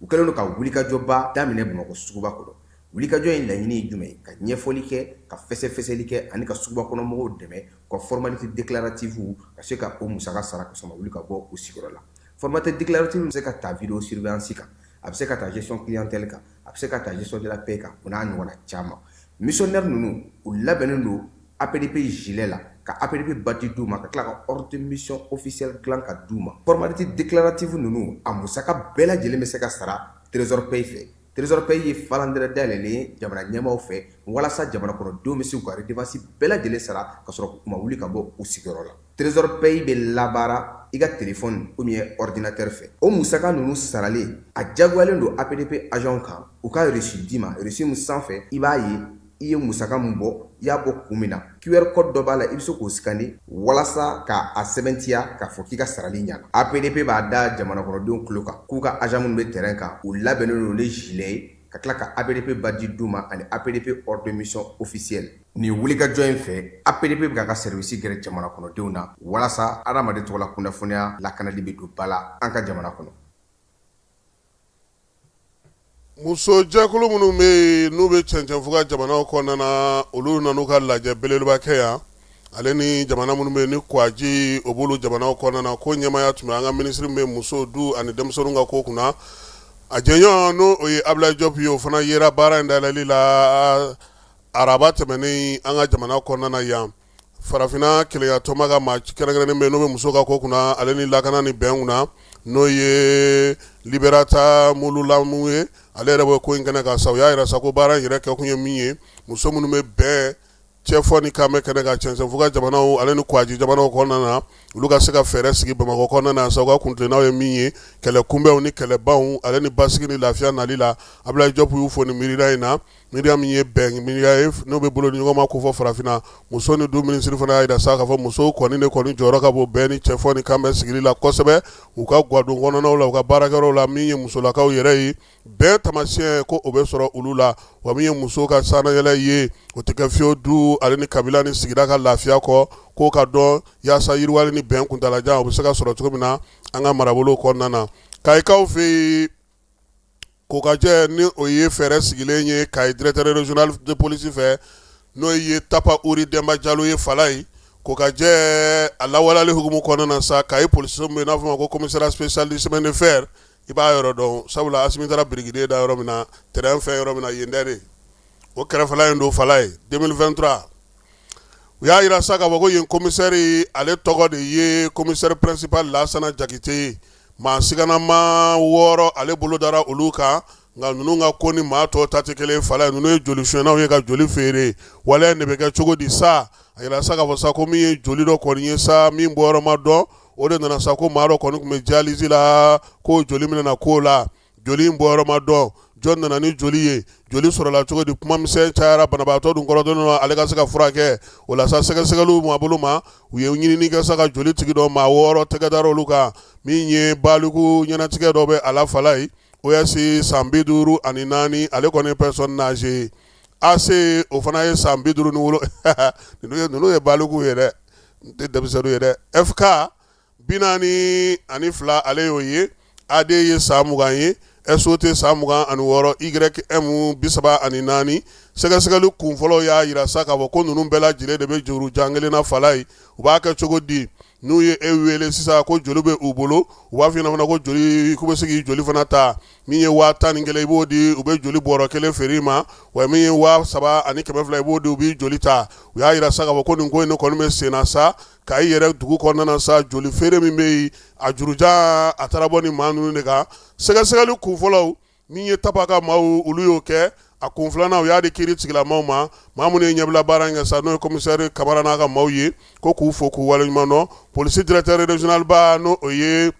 u kɛlen don ka wulikajɔba daminɛ Bamakɔ suguba kɔnɔ. Wulikajɔ in laɲini ye jumɛn ye? Ka ɲɛfɔli kɛ, ka fɛsɛfɛsɛli kɛ, ani ka suguba kɔnɔ mɔgɔw dɛmɛ u ka formalité déclarative ka se ka o musaka sara ka sɔrɔ ma wuli ka bɔ u sigiyɔrɔ la. Formalité déclarative bɛ se ka ta vidéo surveillance kan, a bɛ se ka ta gestion clientèle kan, a bɛ se ka ta gestion de la paie kan, o n'a ɲɔgɔnna caman. Missionnaire ninnu, u labɛnnen don APDP gilet la, ka APDP badge d'u ma, ka tila ka ordre de mission officielle dilan ka d'u ma. Formalité déclarative ninnu, a musaka bɛɛ lajɛlen bɛ se ka sara Trésor Paye fɛ. Trésor Paye ye falandɛrɛ dayɛlɛlen ye jamana ɲɛmaaw fɛ, walasa jamana kɔnɔdenw bɛ se k'u ka redevance bɛɛ lajɛlen sara ka sɔrɔ u ma wuli ka bɔ u sigiyɔrɔ la. Trésor Paye bɛ labaara i ka telefɔni ou bien ordinateur fɛ. O musaka ninnu saralen, a jagoyalen don APDP agent kan u ka reçu d'i ma, reçu min sanfɛ i b'a ye i ye musaka min bɔ, i y'a bɔ kun min na. QR code dɔ b'a la, i bɛ se k'o scanner walasa k'a sɛbɛntiya k'a fɔ k'i ka sarali ɲana. APDP b'a da jamana kɔnɔdenw tulo kan k'u ka agent minnu bɛ terrain kan, u labɛnnen don ni gilet ye, ka tila ka APDP badge d'u ma ani APDP ordre de mission officiel. Nin wulikajɔ in fɛ, APDP bɛ k'a ka service gɛrɛ jamana kɔnɔdenw na walasa adamaden tɔgɔla kunnafoniya lakanali bɛ don ba la an ka jamana kɔnɔ. Muso jɛkulu minnu bɛ yen n'u bɛ cɛncɛnfuga jamanaw kɔnɔna na, olu nan'u ka lajɛ belebeleba kɛ yan, ale ni jamana minnu bɛ yen ni kwaji o b'olu jamanaw kɔnɔna na. Ko ɲɛmaaya tun bɛ an ka minisiri min bɛ muso, du ani denmisɛnninw ka ko kunna, a jɛɲɔgɔn n'o o ye Abdoulaye Diop ye, o fana yera baara in dayɛlɛli la araba tɛmɛnen an ka jamana kɔnɔna na yan. Farafinna kelenya tɔnba ka maa kɛrɛnkɛrɛnnen bɛ n'o bɛ muso ka ko kunna, ale ni lakana ni bɛn kunna, n'o ye Liberata Mululamu ye, ale yɛrɛ bɛ ko in kɛnɛ kan sa. U y'a yira sa ko baara in yɛrɛ kɛkun ye min ye, muso minnu bɛ bɛn cɛfɔ ni kanbɛn kɛnɛ kan cɛncɛnfuga jamanaw ale ni kwaji jamanaw kɔnɔna na, olu ka se ka fɛɛrɛ sigi Bamakɔ kɔnɔna na sa. U ka kuntilennaw ye min ye, kɛlɛ kunbɛnw ni kɛlɛbanw ale ni basigi ni lafiya nali la. Abdoulaye Diop y'u fo nin miiriya in na, miiriya min ye bɛn miiriya ye n'o bɛ bolo ni ɲɔgɔnma ko fɔ farafinna. Muso ni du minisiri fana y'a jira sa k'a fɔ musow kɔni de kɔni jɔyɔrɔ ka bon bɛn ni cɛfɔ ni kanbɛn sigili la kosɛbɛ u ka gadon kɔnɔnaw la, u ka baarakɛyɔrɔw la. Min ye musolakaw yɛrɛ ye, bɛn taamasiyɛn ko o bɛ sɔrɔ olu la, wa min ye muso ka sannayɛlɛ ye, o tɛ kɛ fiyewu du ale ni kabila ni sigida ka lafiya kɔ, k'o ka dɔn yaasa yiriwali ni bɛn kuntaalajan o bɛ se ka sɔrɔ cogo min na an ka marabolo kɔnɔna na. Kayikaw fɛ yen, kokajɛ ni o ye fɛɛrɛ sigilen ye Kayi directeur régional de police fɛ, n'o ye Tapa Uri Denba Jalo ye. Falaye, kokajɛ a lawaleyali hukumu kɔnɔna na sa, Kayi polisiso min bɛ yen n'a fɔ ma ko commissariat spécial du chemin de fer, i b'a yɔrɔ dɔn, sabula Asimi taara birikiden da yɔrɔ min na, terrain fɛn yɔrɔ min na, yen dɛ de o kɛrɛfɛla in don. Falaye, 2023, u y'a jira sa k'a fɔ ko yen commissaire, ale tɔgɔ de ye commissaire principal Lasana Jakite ye. Maa siganama 6, ale bolo dara olu kan, nka ninnu ka ko ni maa tɔw ta tɛ kelen. Falaye, ninnu ye joli sonyɛnaw ye ka joli feere. Waleya in de bɛ kɛ cogo di sa? A jira sa k'a fɔ sa ko min ye joli dɔ kɔni ye sa, min bɔyɔrɔ ma dɔn, o de nana sa ko maa dɔ kɔni tun bɛ dialyse la, ko joli minɛna k'o la, joli in bɔyɔrɔ ma dɔn, jɔn nana ni joli ye, joli sɔrɔla cogo di? Kuma misɛn cayara, banabaatɔ dun kɔrɔtɔlen don ale ka se ka furakɛ. O la sa, sɛgɛsɛgɛliw ma bolo ma, u ye ɲinini kɛ sa ka joli tigi dɔn. Maa 6 tɛgɛ dara olu kan. Min ye baliku ɲɛnatigɛ dɔ bɛ a la Falaye, OS san 54, ale kɔni personne âgée. AC, o fana ye san 57. Ninnu ye baliku ye dɛ, n tɛ denmisɛnninw ye dɛ. FK 42, ale y'o ye. AD ye san 20 ye, SOT san 26, YM 34. Sɛgɛsɛgɛli kun fɔlɔ y'a jira sa k'a fɔ ko ninnu bɛɛ lajɛlen de bɛ juru jan kelen na Falaye. U b'a kɛ cogo di? N'u ye e wele sisan ko joli bɛ u bolo, u b'a f'i ɲɛna fana ko joli, k'u bɛ se k'i joli fana ta. Min ye 11,000, i b'o di, u bɛ joli bɔrɔ kelen feere i ma, wa min ye 3200, i b'o di, u b'i joli ta. U y'a jira sa k'a fɔ ko nin ko in kɔni bɛ sen na sa Kayi yɛrɛ dugu kɔnɔna na sa. Joli feere min bɛ yen, a jurujan a taara bɔ ni maa ninnu de kan. Sɛgɛsɛgɛli kun fɔlɔw min ye Tapa ka maaw, olu y'o kɛ. A kun filanan, u y'a di kiiri tigilamaw ma. Maa minnu ye ɲɛbila baara in kɛ sa, n'o ye commissaire Kamara n'a ka maaw ye, ko k'u fo k'u waleɲuman dɔn. Polisi directeur régional ba, n'o o ye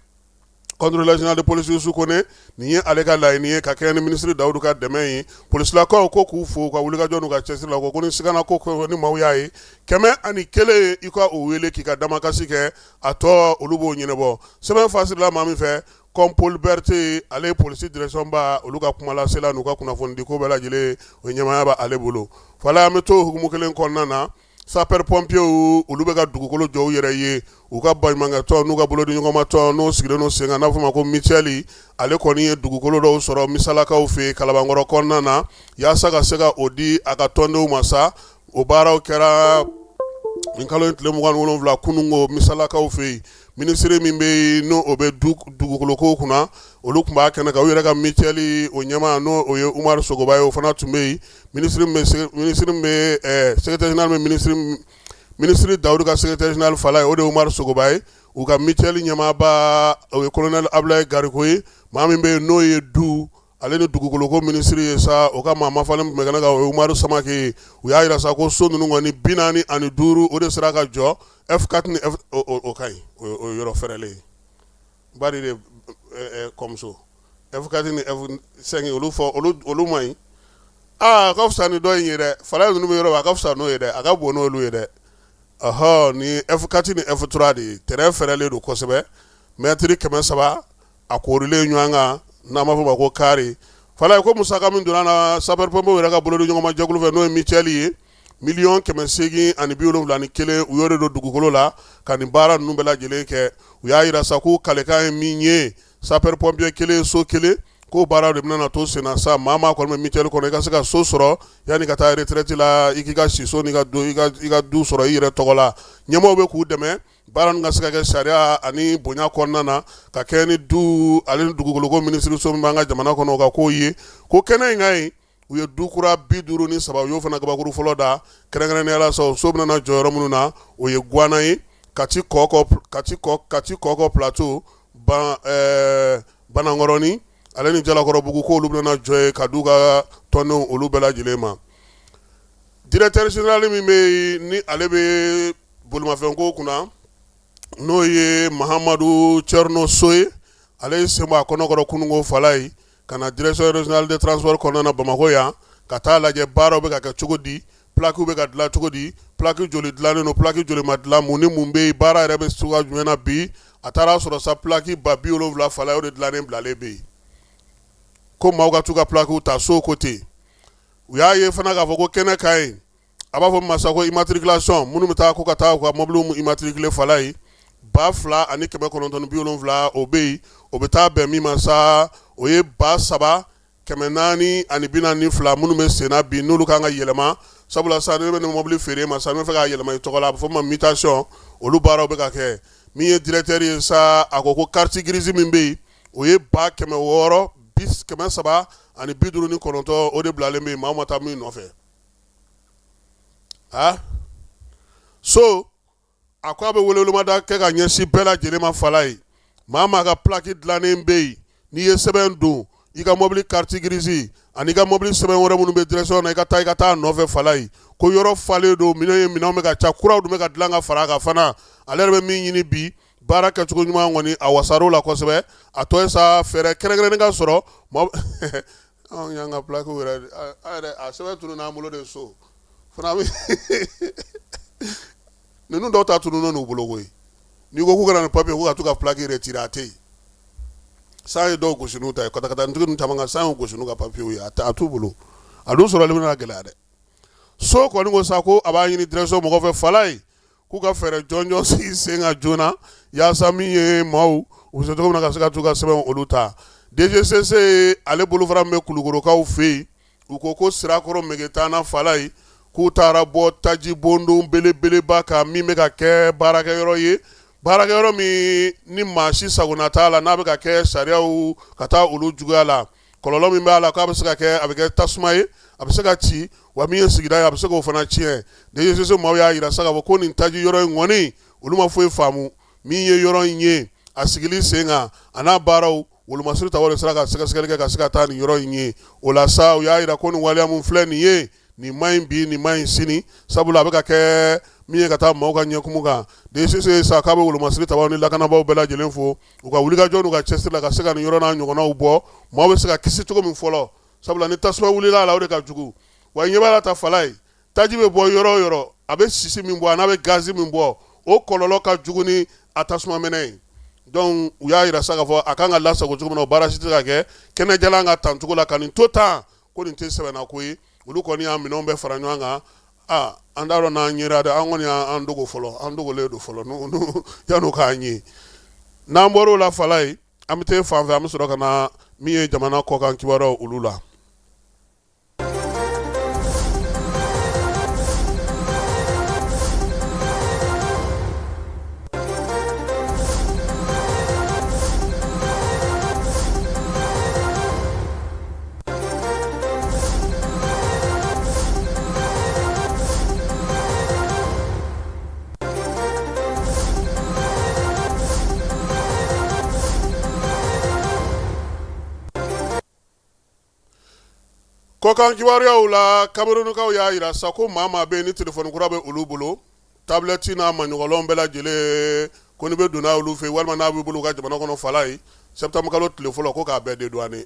contrôleur général de police Youssou Kone, nin ye ale ka laɲini ye ka kɛɲɛ ni minisiri Dawudu ka dɛmɛ ye. Polisilakaw ko k'u fo u ka wulikajɔ n'u ka cɛsiri la. Ko ni sigana ko ni maaw y'a ye, 101, i ka o wele k'i ka damakasi kɛ, a tɔ olu b'o ɲɛnabɔ. Sɛbɛn fasirila maa min fɛ, Kɔnpoli Berete, ale ye polisi direction ba, olu ka kumalasela n'u ka kunnafonidi ko bɛɛ lajɛlen, o ɲɛmaaya bɛ ale bolo. Falaye, an bɛ to hukumu kelen kɔnɔna na. Sapeur pompiers, olu bɛ ka dugukolo jɔ u yɛrɛ ye. U ka baɲumankɛtɔn n'u ka bolodiɲɔgɔnmatɔn n'o sigilen don sen kan, n'a fɔ ma ko mutuelle, ale kɔni ye dugukolo dɔw sɔrɔ Misalakaw fɛ Kalabankɔrɔ kɔnɔna na, yaasa ka se ka o di a ka tɔndenw ma sa. O baaraw kɛra nin kalo in tile 27 kununko Misalakaw fɛ yen. Minisiri min bɛ yen n'o o bɛ dugukolo ko kunna, olu tun b'a kɛnɛ kan. U yɛrɛ ka mutuelle o ɲɛmaa, n'o o ye Umaru Sogoba ye, o fana tun bɛ yen. Minisiri bɛ secrétaire général bɛ minisiri Dawudu ka secrétaire général Falaye, o de ye Umaru Sogoba ye. U ka mutuelle ɲɛmaaba, o ye colonel Abulayi Gariko ye. Maa min bɛ yen n'o ye du ale ni dugukoloko minisiri ye sa, o ka maa mafalen tun bɛ kɛnɛ kan, o ye Umaru Samake ye. U y'a jira sa ko so ninnu kɔni 45, o de sera ka jɔ F4 ni F, o ka ɲi, o ye yɔrɔ fɛrɛlen ye. Bari de kɔmuso F4 ni F5 olu fɔ olu man ɲi. Aa, a ka fisa ni dɔ in ye dɛ, fala ninnu bɛ yɔrɔ a ka fisa n'o ye dɛ, a ka bon n'olu ye dɛ. Ɔhɔ, ni F4 ni F3 de ye, terrain fɛrɛlen don kosɛbɛ, mɛtiri 300 a koorilen ɲɔgɔn kan, n'an b'a fɔ o ma ko carré. Fala ko musaka min donna na sapeur pompier yɛrɛ ka bolodi ɲɔgɔnma jɛkulu fɛ, n'o ye mutuelle ye, 871 miliyɔn, u y'o de don dugukolo la ka nin baara ninnu bɛɛ lajɛlen kɛ. U y'a jira sa k'u kalekan ye min ye, sapeur pompier kelen so kelen, k'o baara de bɛna to senna sa. Maa maa kɔni bɛ mutuelle kɔnɔ, i ka se ka so sɔrɔ yanni ka taa retraite la, i k'i ka siso n'i ka du sɔrɔ i yɛrɛ tɔgɔ la. Ɲɛmaaw bɛ k'u dɛmɛ baara ninnu ka se ka kɛ sariya ani bonya kɔnɔna na, ka kɛ ni du ale ni dugukoloko minisiriso min b'an ka jamana kɔnɔ, o ka kow ye. Ko kɛnɛ in ka ɲi, u ye du kura 53, u y'o fana kabakuru fɔlɔ da. Kɛrɛnkɛrɛnnenya la sa, so bɛna jɔ yɔrɔ minnu na, o ye Guwana ye, Kati Kɔkɔ Plateau, Banankɔrɔnin ale ni Jalakɔrɔbugu, k'olu bɛna jɔ yen ka d'u ka tɔndenw olu bɛɛ lajɛlen ma. Directeur général min bɛ yen, ni ale bɛ bolimafɛnko kunna, n'o ye Mahamadu Thierno So ye, ale ye sen bɔ a kɔnɔkɔrɔ kununko fala ye ka na direction régionale des transports kɔnɔna na Bamakɔ yan, ka taa lajɛ baaraw bɛ ka kɛ cogo di, plaques bɛ ka dilan cogo di, plaque joli dilannen don, plaque joli ma dilan, mun ni mun bɛ yen, baara yɛrɛ bɛ cogoya jumɛn na bi. A taara sɔrɔ sa plaque 70 000 fala, o de dilannen bilalen bɛ yen, ko maaw ka t'u ka plaques ta so ko ten. U y'a ye fana k'a fɔ ko kɛnɛ ka ɲi, a b'a fɔ masa ko immatriculation, minnu bɛ taa ko ka taa u ka mɔbiliw immatriculer fala ye, 2970, o bɛ yen. O bɛ taa bɛn min ma sa, o ye 3442 minnu bɛ senna bi, n'olu kan ka yɛlɛma. Sabula sa, ne bɛ nin mɔbili feere ma sa, n bɛ fɛ k'a yɛlɛma i tɔgɔ la, a bɛ fɔ ma mutation, olu baaraw bɛ ka kɛ. Min ye directeur ye sa, a ko ko carte grise min bɛ yen, o ye 600 359, o de bilalen bɛ yen, maa ma taa min nɔfɛ. A so a ko a bɛ welewelemada kɛ ka ɲɛsin bɛɛ lajɛlen ma fala ye, maa maa ka plaque dilannen bɛ yen, n'i ye sɛbɛn don i ka mɔbili carte grise ani i ka mɔbili sɛbɛn wɛrɛ minnu bɛ direction na, i ka taa i ka taa nɔfɛ fala ye, ko yɔrɔ falen don, minɛn ye minɛnw bɛ ka ca, kuraw dun bɛ ka dilan ka fara a kan fana. Ale yɛrɛ bɛ min ɲini bi, baara kɛcogo ɲuman kɔni, a wasar'o la kosɛbɛ. A tɔ ye sa, fɛɛrɛ kɛrɛnkɛrɛnnen ka sɔrɔ. Anw y'an ka plaque yɛrɛ, an yɛrɛ a sɛbɛn tununna an bolo de so fana bɛ ninnu dɔw ta tununnen n'u bolo koyi. N'i ko k'u ka na ni papier ko ka t'u ka plaque retirer, a tɛ yen. San ye dɔw gosi n'u ta ye, katakatanin ninnu caman ka san y'u gosi n'u ka papier ye, a t'u bolo. A dun sɔrɔli bɛna gɛlɛya dɛ. So kɔni ko sa ko a b'a ɲini direction mɔgɔw fɛ fala ye, k'u ka fɛɛrɛ jɔnjɔn sigi sen kan joona, yaasa min ye maaw u bɛ se cogo min na ka se ka t'u ka sɛbɛnw olu ta. DGCC ale bolofara min bɛ Kulukorokaw fɛ yen, u ko ko Sirakɔrɔ Megetana fala ye, k'u taara bɔ taji bondon belebeleba kan min bɛ ka kɛ baarakɛyɔrɔ ye, baarakɛyɔrɔ min ni maa si sagona t'a la, n'a bɛ ka kɛ sariyaw ka taa olu juguya la. Kɔlɔlɔ min b'a la, k'a bɛ se ka kɛ, a bɛ kɛ tasuma ye, a bɛ se ka ci, wa min ye sigida ye, a bɛ se k'o fana tiɲɛ. DGCC maaw y'a jira sa k'a fɔ ko nin taji yɔrɔ in kɔni, olu ma foyi faamu. Min ye yɔrɔ in ye, a sigili sen kan a n'a baaraw wolomasiri ta de sera ka sɛgɛsɛgɛli kɛ ka se ka taa nin yɔrɔ in ye. O la sa, u y'a jira ko nin waleya min filɛ nin ye, nin man ɲi bi, nin man ɲi sini, sabula a bɛ ka kɛ min ye ka taa maaw ka ɲɛkumu kan. DGCC sa k'a bɛ wolomasiri tabaw ni lakanabaaw bɛɛ lajɛlen fo u ka wulikajɔ n'u ka cɛsiri la ka se ka nin yɔrɔ n'a ɲɔgɔnnaw bɔ, maaw bɛ se ka kisi cogo min fɔlɔ, sabula ni tasuma wulila a la, o de ka jugu. Wa ɲɛ b'a la ta fala ye, taji bɛ bɔ yɔrɔ o yɔrɔ, a bɛ sisi min bɔ, a n'a bɛ gazi min bɔ, o kɔlɔlɔ ka jugu ni a tasuma mɛnɛ ye. Donc u y'a jira sa k'a fɔ a kan ka lasago cogo min na, o baara si tɛ ka kɛ kɛnɛjalan ka tancogo la ka nin to tan, ko nin tɛ sɛbɛnna ko ye. Olu kɔni y'a minɛnw bɛɛ fara ɲɔgɔn kan. Aa, an t'a dɔn n'an yera dɛ, an kɔni y'an dogo fɔlɔ, an dogolen don fɔlɔ yan'u k'an ye. N'an bɔr'o la fala ye, an bɛ taa fan fɛ, an bɛ sɔrɔ ka na min ye jamana kɔkan kibaruyaw olu la. Kɔkan kibaruyaw la, Kamerunukaw y'a jira sa ko maa maa bɛ yen ni telefɔni kura bɛ olu bolo, tablette n'a maɲɔgɔnlɔn bɛɛ lajɛlen, ko n'i bɛ don n'a olu fɛ yen walima n'a b'i bolo u ka jamana kɔnɔ fala ye, septembre kalo tile fɔlɔ, ko k'a bɛɛ dédouaner.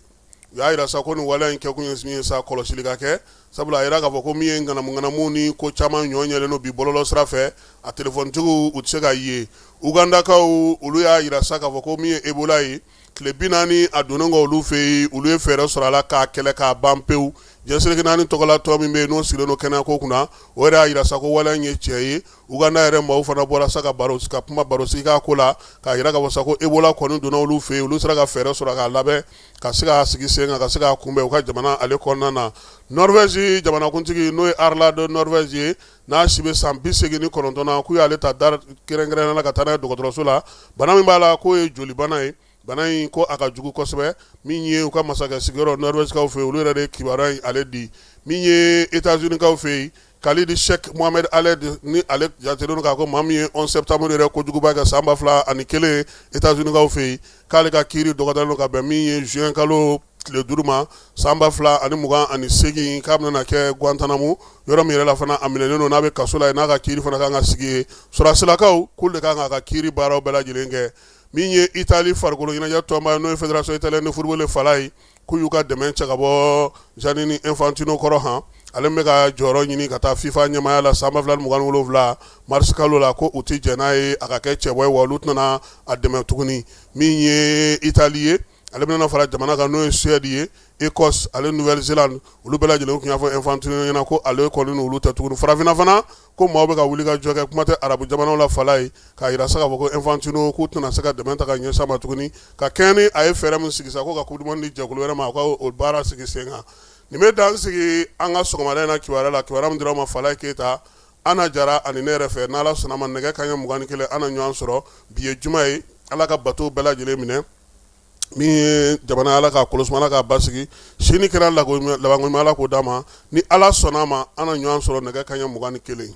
U y'a jira sa ko nin waleya in kɛkun ye min ye sa, kɔlɔsili ka kɛ, sabula a jira k'a fɔ ko min ye ŋanamuŋanamu ni ko caman ɲɔ ɲɛlen don bi bɔlɔlɔ sira fɛ, a telefɔnitigiw u tɛ se ka ye. Ugandakaw olu y'a jira sa k'a fɔ ko min ye Ebola ye, tile 40 a donnen kɔ olu fɛ yen, olu ye fɛɛrɛ sɔrɔ a la k'a kɛlɛ k'a ban pewu. Diɲɛ seleke naani tɔgɔla tɔn min bɛ yen n'o sigilen don kɛnɛyako kunna, o yɛrɛ y'a jira sa ko waleya in ye tiɲɛ ye. Uganda yɛrɛ maaw fana bɔra sa ka baro ka kuma barosigi k'a ko la, k'a jira k'a fɔ sa ko Ebola kɔni donna olu fɛ yen, olu sera ka fɛɛrɛ sɔrɔ k'a labɛn ka se k'a sigi sen kan, ka se k'a kunbɛn u ka jamana ale kɔnɔna na. Norvège jamanakuntigi, n'o ye Harald Norvège ye, n'a si bɛ san 89 na, k'u y'ale ta da kɛrɛnkɛrɛnnenya la ka taa n'a ye dɔgɔtɔrɔso la. Bana min b'a la, k'o ye jolibana ye. Bana in ko a ka jugu kosɛbɛ. Min ye u ka masakɛ sigiyɔrɔ Norvègekaw fɛ yen, olu yɛrɛ de ye kibaruya in ale di. Min ye États-Unis-kaw fɛ yen, Khalid Sheikh Mohammed Khaled, ni ale jatelen don k'a ko maa min ye 11 septembre yɛrɛ kojuguba kɛ san 2001 États-Unis-kaw fɛ yen, k'ale ka kiiri dɔgɔdalen don ka bɛn min ye juin kalo tile 5 ma san 2028, k'a bɛna kɛ Guantanamo, yɔrɔ min yɛrɛ la fana a minɛnen don, n'a bɛ kaso la yen, n'a ka kiiri fana kan ka sigi yen. Sɔrɔdasilakaw k'olu de kan k'a ka kiiri baaraw bɛɛ lajɛlen kɛ. Min ye Italie farikolo ɲɛnajɛ tɔnba ye, n'o ye Fédération italienne de football fala ye, k'u y'u ka dɛmɛ cɛ ka bɔ Gianni Infantino kɔrɔ han, ale bɛ ka jɔyɔrɔ ɲini ka taa FIFA ɲɛmaaya la san 2027 mars kalo la, ko u tɛ jɛn n'a ye a ka kɛ cɛbɔ ye, wa olu tɛna a dɛmɛ tuguni. Min ye Italie ye, ale bɛna fara jamana kan n'o ye Suède ye, Écosse ale Nouvelle-Zélande, olu bɛɛ lajɛlen tun y'a fɔ Infantino ɲɛna ko ale kɔni n'olu tɛ tuguni. Farafinna fana, ko maaw bɛ ka wuli ka jɔ kɛ, kuma tɛ arabu jamanaw la fala ye, k'a jira sa k'a fɔ ko Infantino k'u tɛna se ka dɛmɛ ta ka ɲɛsin a ma tuguni, ka kɛɲɛ ni a ye fɛɛrɛ min sigi sa ko ka coupe du monde di jɛkulu wɛrɛ ma, a ka o baara sigi sen kan. Nin bɛ dan sigi an ka sɔgɔmada in na kibaruya la, kibaruya min dira aw ma Falaye Keyita, Ana Jara ani ne yɛrɛ fɛ. N'Ala sɔnna ma, nɛgɛ kanɲɛ 21 an na ɲɔgɔn sɔrɔ. Bi ye juma ye, Ala ka bato bɛɛ lajɛlen minɛ. Min ye jamana, Ala k'a kolo suma, Ala k'a basigi. Sini kɛra labanko ɲuman, Ala k'o d'an ma. Ni Ala sɔnna a ma, an na ɲɔgɔn sɔrɔ nɛgɛ kanɲɛ 21.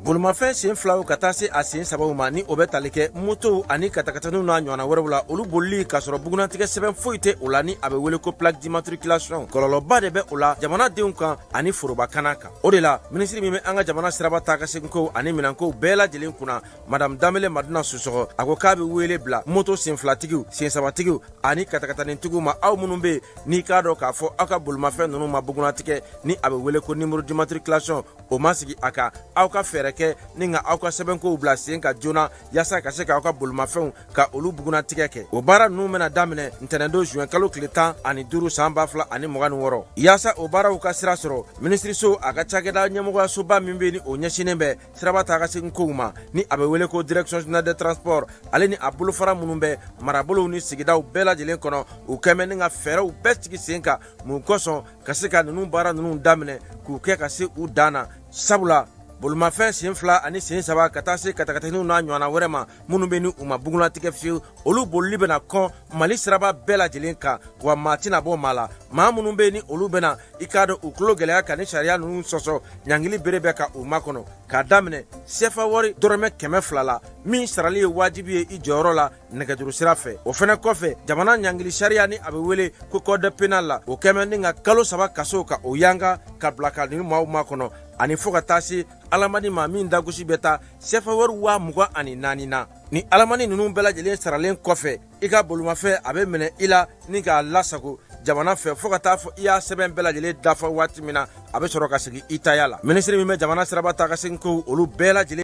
Bolimafɛn sen filaw ka taa se a sen sabaw ma, ni o bɛ tali kɛ motow ani katakataniw n'a ɲɔgɔnna wɛrɛw la, olu bolili k'a sɔrɔ bugunnatigɛ sɛbɛn foyi tɛ o la, ni a bɛ wele ko plaque d'immatriculation, kɔlɔlɔba de bɛ o la jamanadenw kan ani forobakana kan. O de la, minisiri min bɛ an ka jamana siraba taa ka seginkow ani minɛnkow bɛɛ lajɛlen kunna, Madame Danbele Madina Sisɔkɔ, a ko k'a bɛ wele bila moto senfilatigiw, sensabatigiw ani katakatanitigiw ma, aw minnu bɛ yen n'i k'a dɔn k'a fɔ aw ka bolimafɛn ninnu ma bugunnatigɛ, ni a bɛ wele ko numéro d'immatriculation, o ma sigi a kan, aw ka fɛɛrɛ kɛ ni ka aw ka sɛbɛnkow bila sen kan joona, yaasa ka se k'aw ka bolimafɛnw ka olu bugunnatigɛ kɛ. O baara ninnu bɛna daminɛ ntɛnɛndon juin kalo tile 15 san 2026. Yaasa o baaraw ka sira sɔrɔ, minisiriso a ka cakɛda ɲɛmɔgɔyasoba min bɛ ni o ɲɛsinnen bɛ siraba taa ka segin kow ma, ni a bɛ wele ko direction générale des transports, ale ni a bolofara minnu bɛ marabolow ni sigidaw bɛɛ lajɛlen kɔnɔ, u kɛmɛ ni ka fɛɛrɛw bɛɛ sigi sen kan mun kosɔn ka se ka ninnu baara ninnu daminɛ k'u kɛ ka se u dan na. Sabula bolimafɛn sen fila ani sen saba ka taa se katakataniw n'a ɲɔgɔnna wɛrɛ ma minnu bɛ ni u ma bugunnatigɛ fiyewu, olu bolili bɛna kɔn Mali siraba bɛɛ lajɛlen kan, wa maa tɛna bɔ maa la. Maa minnu bɛ ni olu bɛna i k'a dɔn u tulo gɛlɛya ka ni sariya ninnu sɔsɔ, ɲangili bere bɛ ka u makɔnɔ k'a daminɛ sefa wari dɔrɔmɛ 200 la, min sarali ye wajibi ye i jɔyɔrɔ la nɛgɛjuru sira fɛ. O fɛnɛ kɔfɛ, jamana ɲangili sariya ni a bɛ wele ko code pénal la, o kɛmɛ ni ka kalo 3 kaso ka o yanga ka bila ka nin maaw makɔnɔ, ani fo ka taa se alamani ma min dagosi bɛ taa sefa wari 24,000 na. Ni alamani ninnu bɛɛ lajɛlen saralen kɔfɛ, i ka bolimafɛn a bɛ minɛ i la ni k'a lasago jamana fɛ fo ka taa fɔ i y'a sɛbɛn bɛɛ lajɛlen dafa waati min na, a bɛ sɔrɔ ka segin i taya la. Minisiri min bɛ jamana siraba taa ka segin kow olu bɛɛ lajɛlen